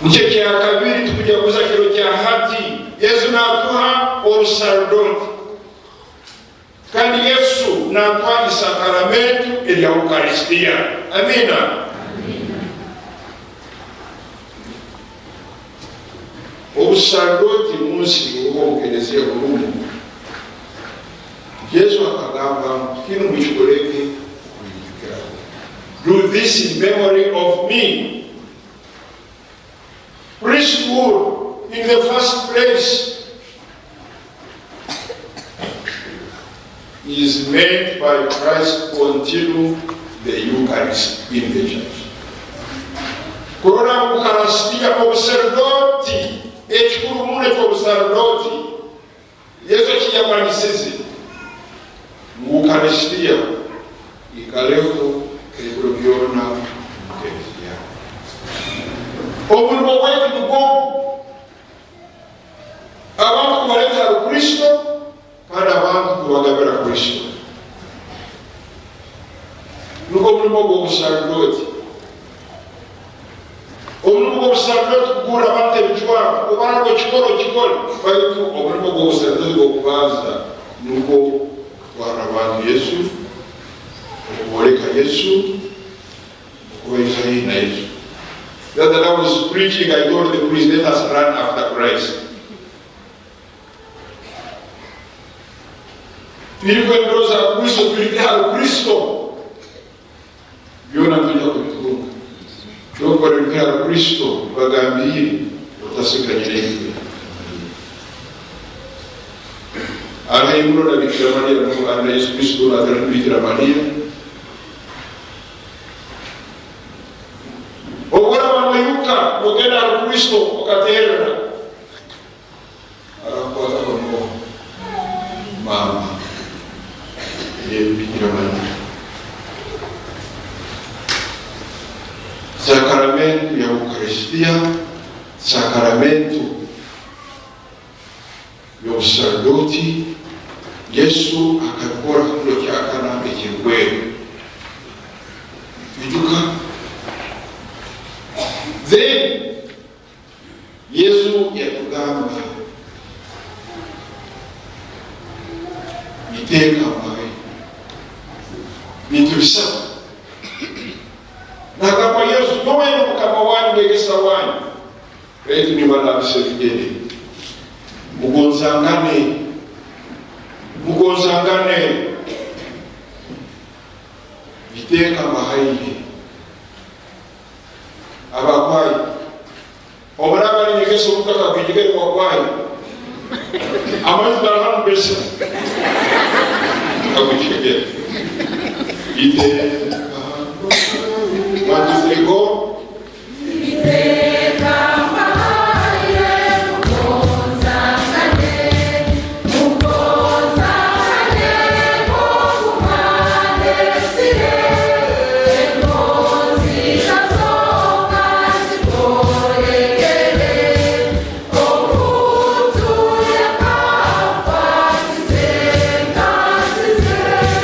Nikyo kyakabiri tukujaguza kiro kya hati. Yesu natuha obusarudooti kandi Yesu natuha isakaramentu erya Ukaristia. Amina. Obusarudooti mu nsi oba omu kelezia burumu. Yesu akagamba ngu kinu mukikolege okunyijukiraho. Do this in memory of me. Priesthood in the first place is meant by Christ continue the Eucharist in the church. Kurora ngu Ukaristia, obusarudooti, ekikuru muno eky'obusarudooti, Yesu ekiyamanyisize ngu Ukaristia ikaleho ebiro byona omu Kelezia. Omurimo gwaitu nigwo ogu, abantu kubaleta ahari Kristo kandi abantu kubagabira Kristo. Nigwo murimo gw'obusarudooti. Omurimo gw'obusarudooti kuguurra abantu ebijwaro, obara ngu okikore okikore, baitu omurimo gw'obusarudooti gw'okubanza nugwo kutwarra abantu Yesu, okubooleka Yesu, okubairiza haihi na Yesu. The other day I was preaching, I told the priest, let us run after Christ. Twirukwe embiro za Kristo, twirukire ahari Kristo. Byona nitwija kubitunga. Kyonka orirukira ahari Kristo, mbagambiire, otasiga nyinaitwe. Ari haiguru na Bikira Maria, no, ari na Yesu Kristo natari ni Bikira Maria. Obu oraba noiruka nogenda ahari Kristo okaterera, Arakukwataho n'oha? Maama Bikira Maria. Sakaramentu ya Ukaristia, sakaramentu y'obusarudooti, Yesu akabikora ha kiro kyakana ekirikwera. Ijuka. Then Yesu yatugamba, Iteeka mbahaire, bintu bisatu. Nagamba Yesu, nyowe ndi Mukama wanyu, mwegesa wanyu, baitu nimbanabisa ebigere. Mugonzangane, mugonzangane. Iteeka mbahaire. Abakwayi. Oburaaba ari nyegesa omuntu akagwejegere kwakwayo, amaizi garaha mubesa akagwejegere. Iteeka One, two, three, go.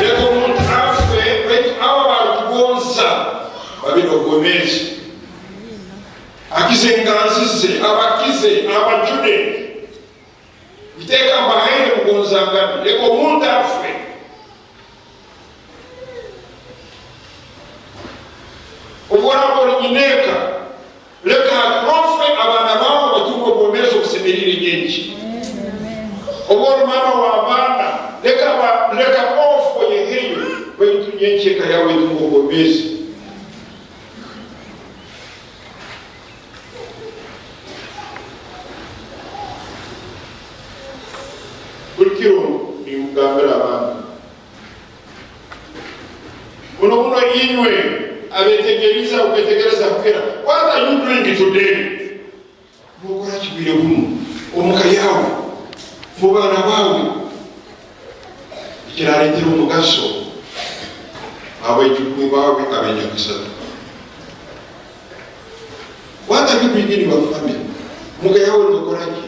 Leka omuntu afe, baitu abo abarukugonza babe n'obwomeezi. Akize enganzi ze, abakize, abajune. Iteeka mbahaire, mugonzangane. Leka omuntu afe. Obu oraaba ori nyineeka, leka ofe abaana baawe batunge obwomeezi obusemeriire nyenkya. Obu ori maama w'abaana, leka leka ofe oyeheyo baitu nyenkya eka yaawe etunge obwomeezi. Buli kiro ninkugambira abantu, muno muno inywe abetegerize okwetegereza kukira, What are you doing today? Nokora ki bwire bunu omuka yawe, mu baana bawe, ekiraretera omugaso abaijukuru bawe abenyakasatu? What are you doing in your family? Omuka yawe nokora ki?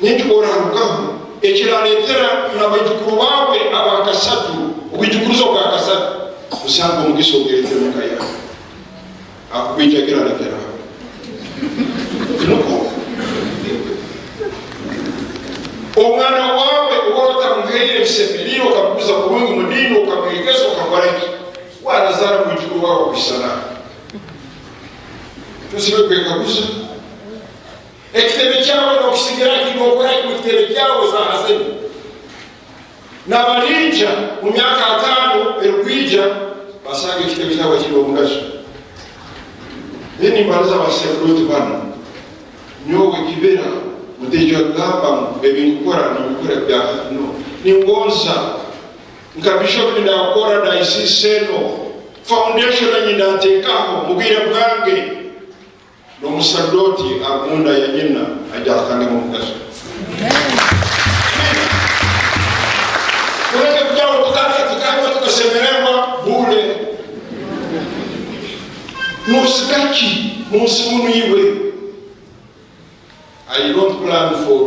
N'eki orarugaho ekirareetera n'abaijukuru baawe abakasatu, obwijukuruzo obwakasatu, kusanga omugisa ogureetera omuka yaawe. Akukwijagira alekera aho. Tinukwo? Omwana waawe obu oraba otamuhaire ebisemeriire, okamukuza kurungi mu diini, okamwegesa, okakora ki? Warazaara mwijukuru waawe okwisana. Tusibe kwekaguza. Ekitebe kyawe nokisigira ki? Nokora ki mukitebe kyawe saaha zinu? Nabaliija mu myaka atano erukwija basanga ekitebe kyawe kiri omugaso. Then nimbaliza abasacerdote banu, nyowe kibira mutaija kugamba ngu ebinkukora nimbikora bya hati no. Ningonza nka bishop ndakora dayisisi eno foundation enyi ndatekaho mubwire bwange. N'omusadooti ari munda ya nyina aija kutangemu omugaso. Kureka kugira ngu tukarya tukanywa tukasemererwa bure. Nosiga ki munsi munu iwe? I don't plan for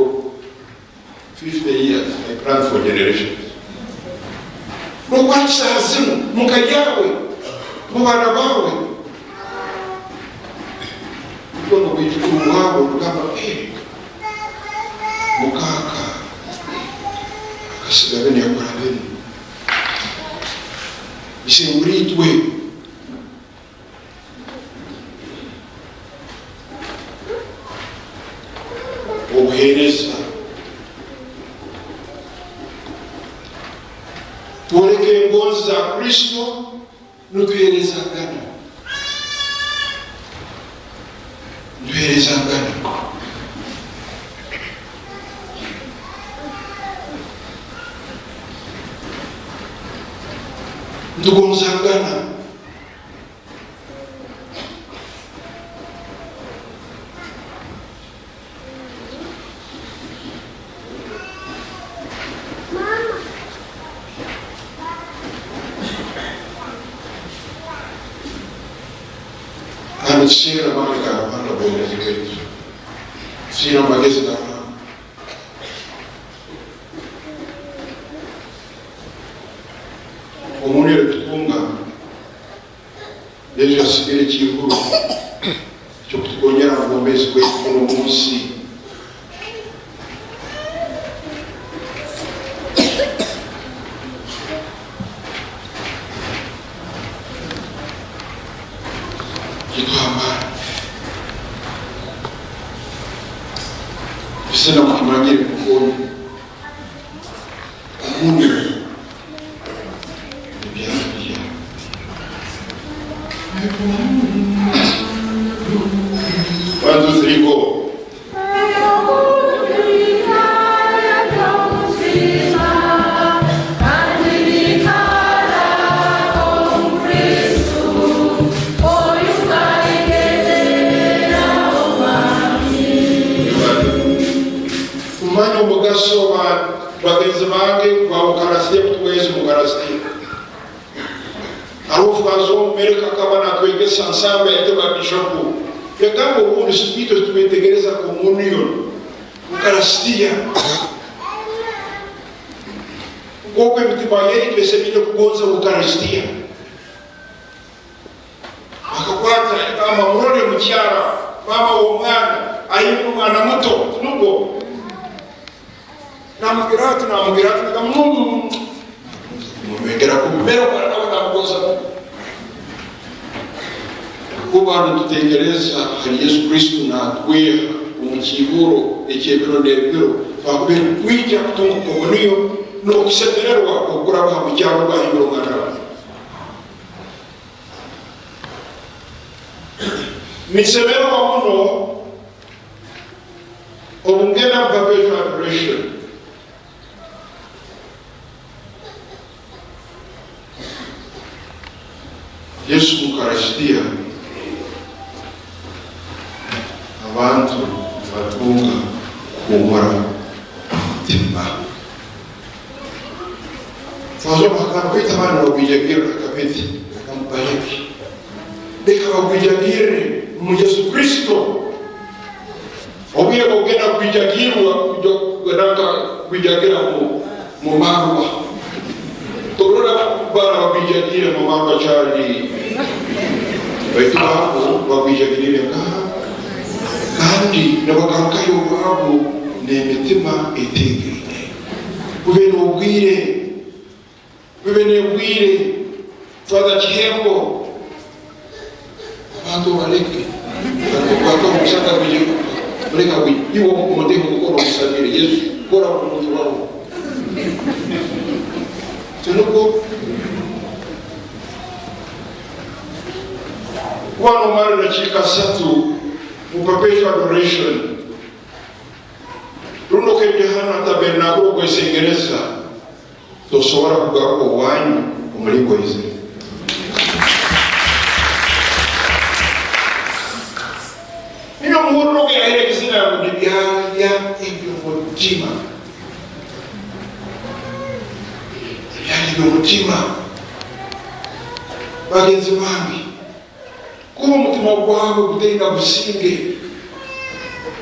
50 years, I plan for generations. Nokwaki saha zinu muka yawe, mubaana bawe, nikwo nobwijukuru bwawe nogamba eh, mukaaka akasiga binu yakora binu, isenguri itwe. Obuheereza. Twoleka engonzi za Kristo nituheerezangana. Nituheerezangana. Nitugonzangana. Kandi tuserra amaani ga Ruhanga bwomeezi bwaitu. Tuserra amagezi ga Ruhanga. Omuntu erikutunga Yesu yasigire ekiihuro eky'okutukonyera omu bwomeezi bwaitu bunu omu nsi. Kituha amaani. Kisana mukimanyire mukoonyi omunyu ebyakulya. One, two, three. Emigo. Tumanye omugaso bagenzi bange gwa Ukarastia kutuweeza omukarastia. Hariho Faaza w'Omumerika akaba natwegesa nsamba yetebwa Bishopu. Yagamba obundi itwe titwetegereza Communion, Ukarastia, nk'oku emitima yaitu esemeriire kugonza Ukarastia. Akakwata yagamba, Murole mukyara, maama w'omwana aine omwana muto, tinukwo? Namugira ati, namugira ati, nagamba, mm, Munywegera kubi, mbere omwana nawe namugonza kubi. Kuba nitutekereza hali Yesu Kristo natweha omu kiihuro eky'ebiro n'ebiro, twakubaire nitwija kutunga komuniyo n'okusemererwa okuraba ha mukyara ogu ahimbire omwana we. Ninsemererwa muno obu ngenda omu perpetual adoration. Yesu Ukaristia, abantu nibatunga kuhumura omutima. Faaza bakagamba baitu abandi nibagwijagirra akapeti akamubaleke. Leka bagwijagirre omu Yesu Kristo. Obwire bw'okugenda kwijagirwa nanka kwijagira mu marwa. Torora baana bagwijagiire mu marwa Charlie. Baitu abo bagwijagiriire nkaha? Kandi nibagarukayo owaabu n'emitima eteekaine. Bube n'obwire, bube n'obwire, Father Kihembo, abantu obaleke bakwate omusaka gwije muleka gwije iwe omuteeke omukono omusabire Yesu kora omuntu wawe tinukwo kuba nomara edakiika satu mu perpetual adoration Rundi okaija hanu ha tabernakulo kwesengereza, tosobora kugaruka owanyu omulingo oizire. Niyo muhurire ogu yahaire ekizina ngu nibyalya eby'omutima. Ebyalya eby'omutima. Bagenzi bange, Kuba omutima gwawe gutaina businge,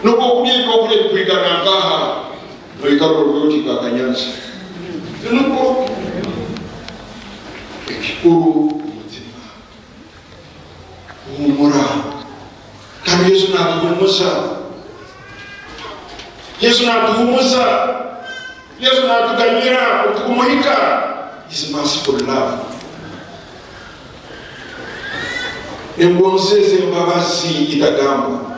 nubwo okulya ebyokulya ebikwigana nkaha, noikara ori oti nkakanyansi. Tinukwo? Ekikuru omutima kuhumura. Kandi Yesu natuhumuza. Yesu natuhumuza. Yesu natuganyira obutukumuhika. His merciful love. Engonzi ezi embabazi itagambwa.